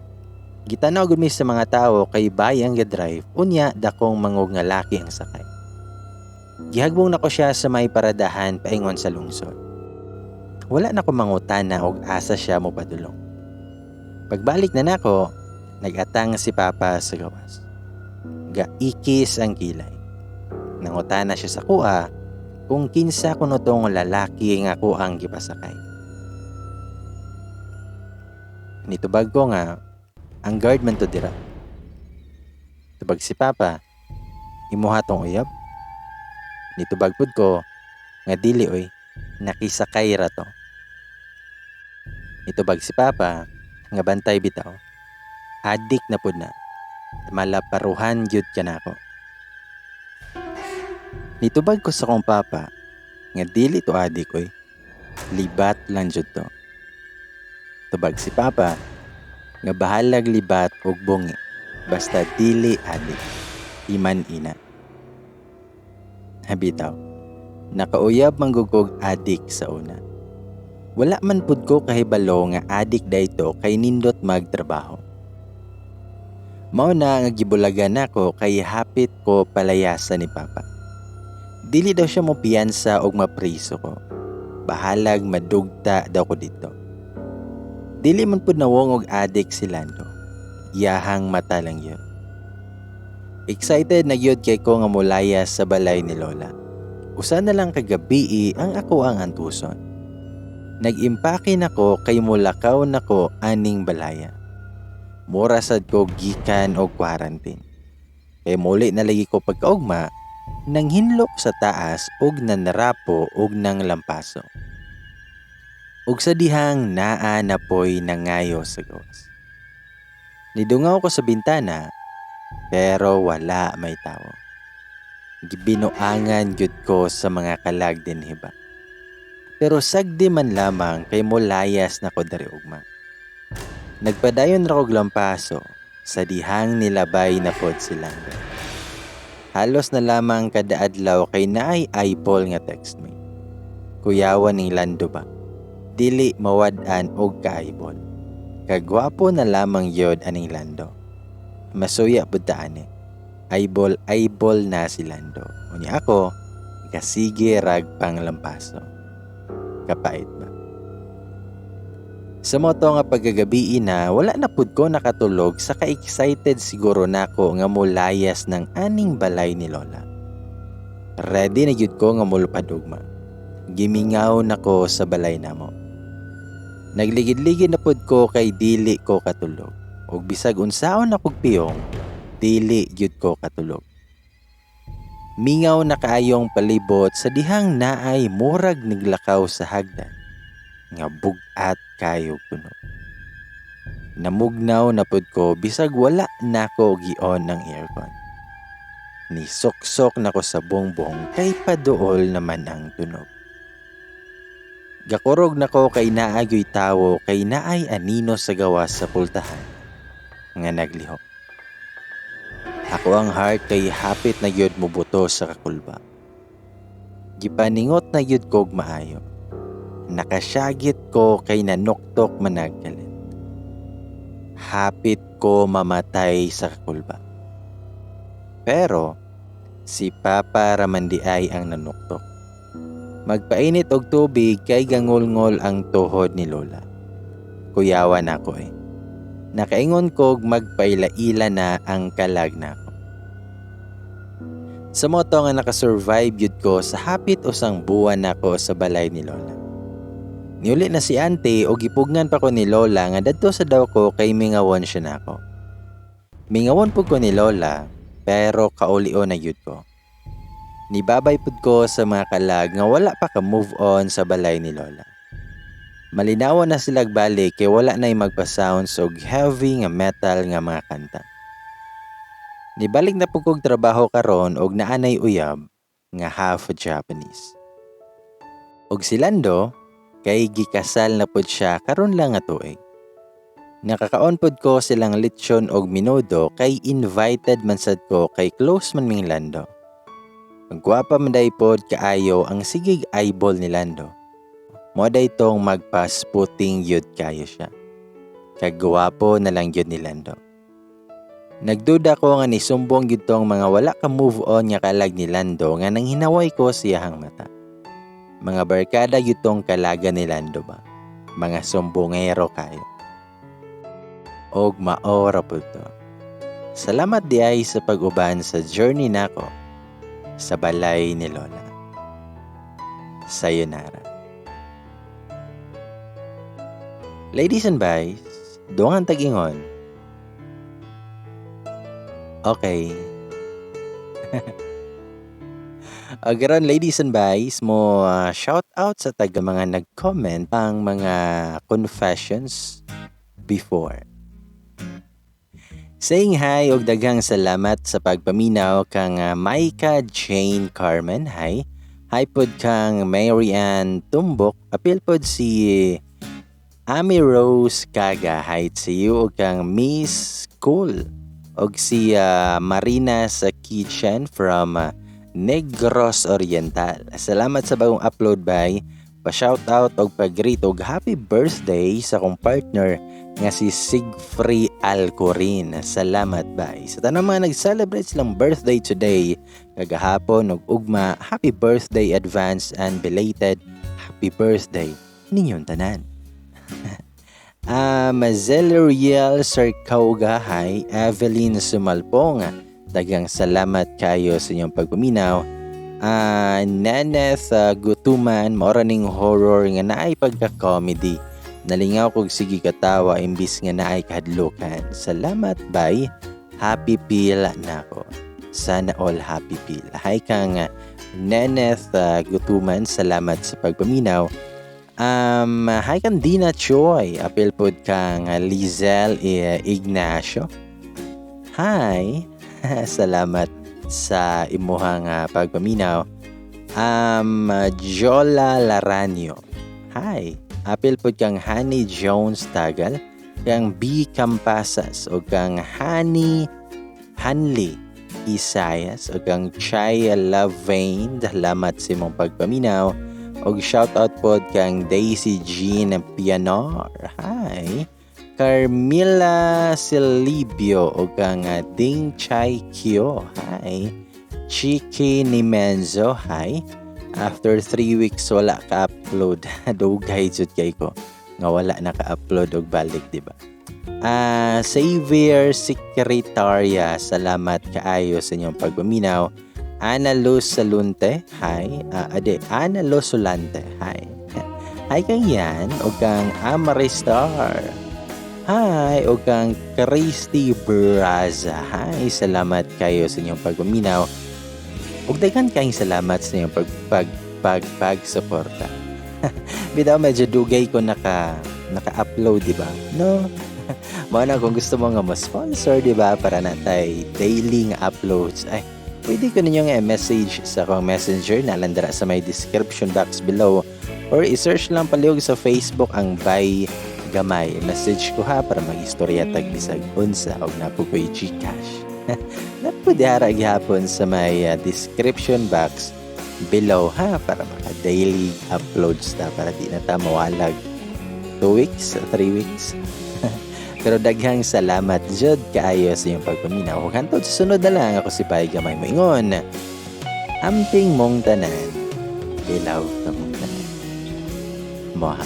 A: Gitanaw gud mi sa mga tawo kay bay ang gadrive, unya dakong mangog nga laki ang sakay. Gihagbong nako siya sa may paradahan paingon sa lungsod. Wala na ko mangutana og asa siya mopadulong. Pagbalik na nako, nagatang si Papa sa gawas. Gaikis ang kilay. Nangutana siya sa kuha kung kinsa kuno tong lalaki nga ako ang gipasakay. Nitubag ko nga, ang guard man to dira. Tubag si Papa, imuha tong uyab. Nitubag pud ko, nga dili oy, nakisakay ra to. Nitubag si Papa, nga bantay bitaw. Adik na pud na. Malaparuhan gyud ka nako. Nitubag ko sa kong papa, nga dili to adik oy. Libat lang jud to. Tubag si Papa, nga bahalag libat og bungi, basta dili adik. Iman ina. Habitaw, nakauyab manggugog adik sa una. Wala man pud ko kahibalo nga adik dayto kay nindot magtrabaho. Mao na nga gibulagan nako kay hapit ko palayasan ni Papa. Dili daw siya mopiyansa og mapriso ko. Bahalag madugta daw ko dito. Dili man pud nawong og adik si Lando. Iyahang mata lang yun. Excited na gyud kay ko nga mulayas sa balay ni Lola. Usa na lang kagabii ang ako ang antuson. Nag-impake nako kay mulakaw nako aning balaya. Mura sad ko gikan og quarantine. Kay muli na lagi ko pagkaugma, nanghinlok sa taas og nanarapo og nang lampaso. Ug sa dihang naa na poy nangayo sa gawas. Nidungaw ko sa bintana, pero wala may tawo. Gibinuangan gyud ko sa mga kalag dinhi ba. Pero sagdi man lamang kay molayas na ko diri ugma. Nagpadayon ra kog lampaso sa dihang nilabay na pod si Lando. Halos na lamang kada adlaw kay naay eyeball nga text me. Kuyawan ning Lando ba? Dili mawad-an og ka-eyeball. Kagwapo na lamang yod aning Lando. Masuya pud ta ani. Eyeball eyeball na si Lando. Unya ako, kasige rag panglampaso. Kapait ba? Sa moto nga pagkagabii na, wala na pud ko nakatulog sa ka-excited siguro nako nga mulayas ng aning balay ni Lola. Ready na gyud ko nga mulupad ugma. Gimingaw nako sa balay namo. Nagligid-ligid na pud ko kay dili ko katulog. Ug bisag unsaon akog piyong, dili gyud ko katulog. Mingaw na kaayong palibot sa dihang naay murag niglakaw sa hagdan nga bug-at kayo kuno. Namugnaw na pud ko bisag wala nako gi-on ang aircon. Nisuksok nako sa bongbong kay paduol naman ang tunog. Gakurog nako kay naagyoy tawo kay naay anino sa gawas sa pultahan nga naglihok. Ako ang heart kay hapit na gyud mobuto sa kakulba. Gipaningot na gyud kog maayo. Nakasyagit ko kay nanuktok managkalit. Hapit ko mamatay sa kakulba. Pero si Papa raman di ay ang nanuktok. Magpainit og tubig kay gangulngol ang tuhod ni Lola. Kuyawan ako eh. Nakaingon kog magpaila-ila na ang kalag nako. Sa moto nga nakasurvive yun ko sa hapit usang buwan nako sa balay ni Lola. Niuli na si ante o gipugnan pa ko ni Lola nga dadto sa daw ko kay mingawon siya nako. Mingawon pud ko ni Lola pero kaulio na yun ko. Nibabay pud ko sa mga kalag nga wala pa ka move on sa balay ni Lola. Malinawan na silag balik kay wala na'y magpa-sounds og heavy nga metal nga mga kanta. Nibalik na pud kog trabaho karon og naanay uyab nga half Japanese. Og si Lando kay gikasal na pud siya karon lang nga tuig. Nakakaon pud ko silang lechon og minudo kay invited man sad ko kay close man ming Lando. Gwapa man day pod kaayo ang sigig eyeball ni Lando. Mo day tong magpas-puting yud kayo siya. Kagwapo na lang yun ni Lando. Nagduda ko nga nisumbong gyud tong mga wala ka move on nga kalag ni Lando nga nang hinaway ko siyahang mata. Mga barkada gyud tong kalaga ni Lando ba. Mga sumbongero kayo. Og maora pud to. Salamat di ay sa pag-uban sa journey nako sa balay ni Lola. Sayonara. Ladies and boys, duwangan tag-ingon. Okay. Agaran, ladies and boys, mo shout out sa taga mga nag-comment ang mga confessions before. Saying hi og daghang salamat sa pagpaminaw kang Micah Jane Carmen. Hi. Hi pod kang Mary Ann Tumbok. Apil pod si Amy Rose Kaga. Hi to you og kang Miss Cool. Og si Marina sa Kitchen from Negros Oriental. Salamat sa bagong upload by pa-shoutout og pag-greet og happy birthday sa akong partner nga si Sigfree Alcorin. Salamat bye. Sa tanang mga nag-celebrate silang birthday today, kagahapon ug ugma, happy birthday advance and belated Happy birthday ninyong tanan. Mazel Riel Sarcauga, hi. Evelyn Sumalpong, daghang salamat kayo sa inyong pagpaminaw. Naneth Gutuman, mao ra ning horror nga naay pagka-comedy. Nalingaw kog sige katawa imbis nga naay kahadlukan. Salamat, bye. Happy feel nako. Sana all happy feel. Hi kang Neneth Gutuman, salamat sa pagpaminaw. Hi kang Dina Choi, apil pod kang Lizelle Ignacio. Hi, salamat sa imuhang pagpaminaw. Jola Laranio. Hi, apil pod kang Honey Jones Tagal, kang B Campasas o kang Honey Hanley Isayas o kang Chaya Lavain. Salamat sa imong pagpaminaw. Og shout out pod kang Daisy Jean Pianor. Hi. Carmila Silibio o kang Ding Chai Kyo. Hi. Chiki Nimenzo. Hi. After 3 weeks wala ka-upload. Dugay jud kay ko nga wala naka-upload og balik, di ba? Xavier Secretaria, salamat kaayo sa inyong pagpaminaw. Ana Luz Salunte, hi. Ade, Ana Luz Solante, hi. Hi kang yan, o kang Amari Star. Hi, o kang Christy Braza. Hi, salamat kayo sa inyong pagpaminaw. Ug daghan kayong salamat sa inyong pag pag pag pagsuporta. Bitaw medyo dugay ko naka-upload, di ba? No? Mao na kung gusto mo nga mo sponsor, di ba, para natay daily nga uploads, ay pwede ko ninyong i-message sa akong Messenger na lang dira sa may description box below or i-search lang palihog sa Facebook ang Bay Gamay. Message ko ha para mag-istorya tag bisag unsa og naa po ko'y GCash. Na pwede hara gihapon sa may description box below ha para maka daily uploads ta para di na ta mawalag 2 weeks, 3 weeks. Pero daghang salamat jud kaayo sa inyong pagpaminaw. Ug hantod sa sunod na lang, ako si Bay Gamay moingon. Amping mong tanan. I-love ka mong tanan. Moha.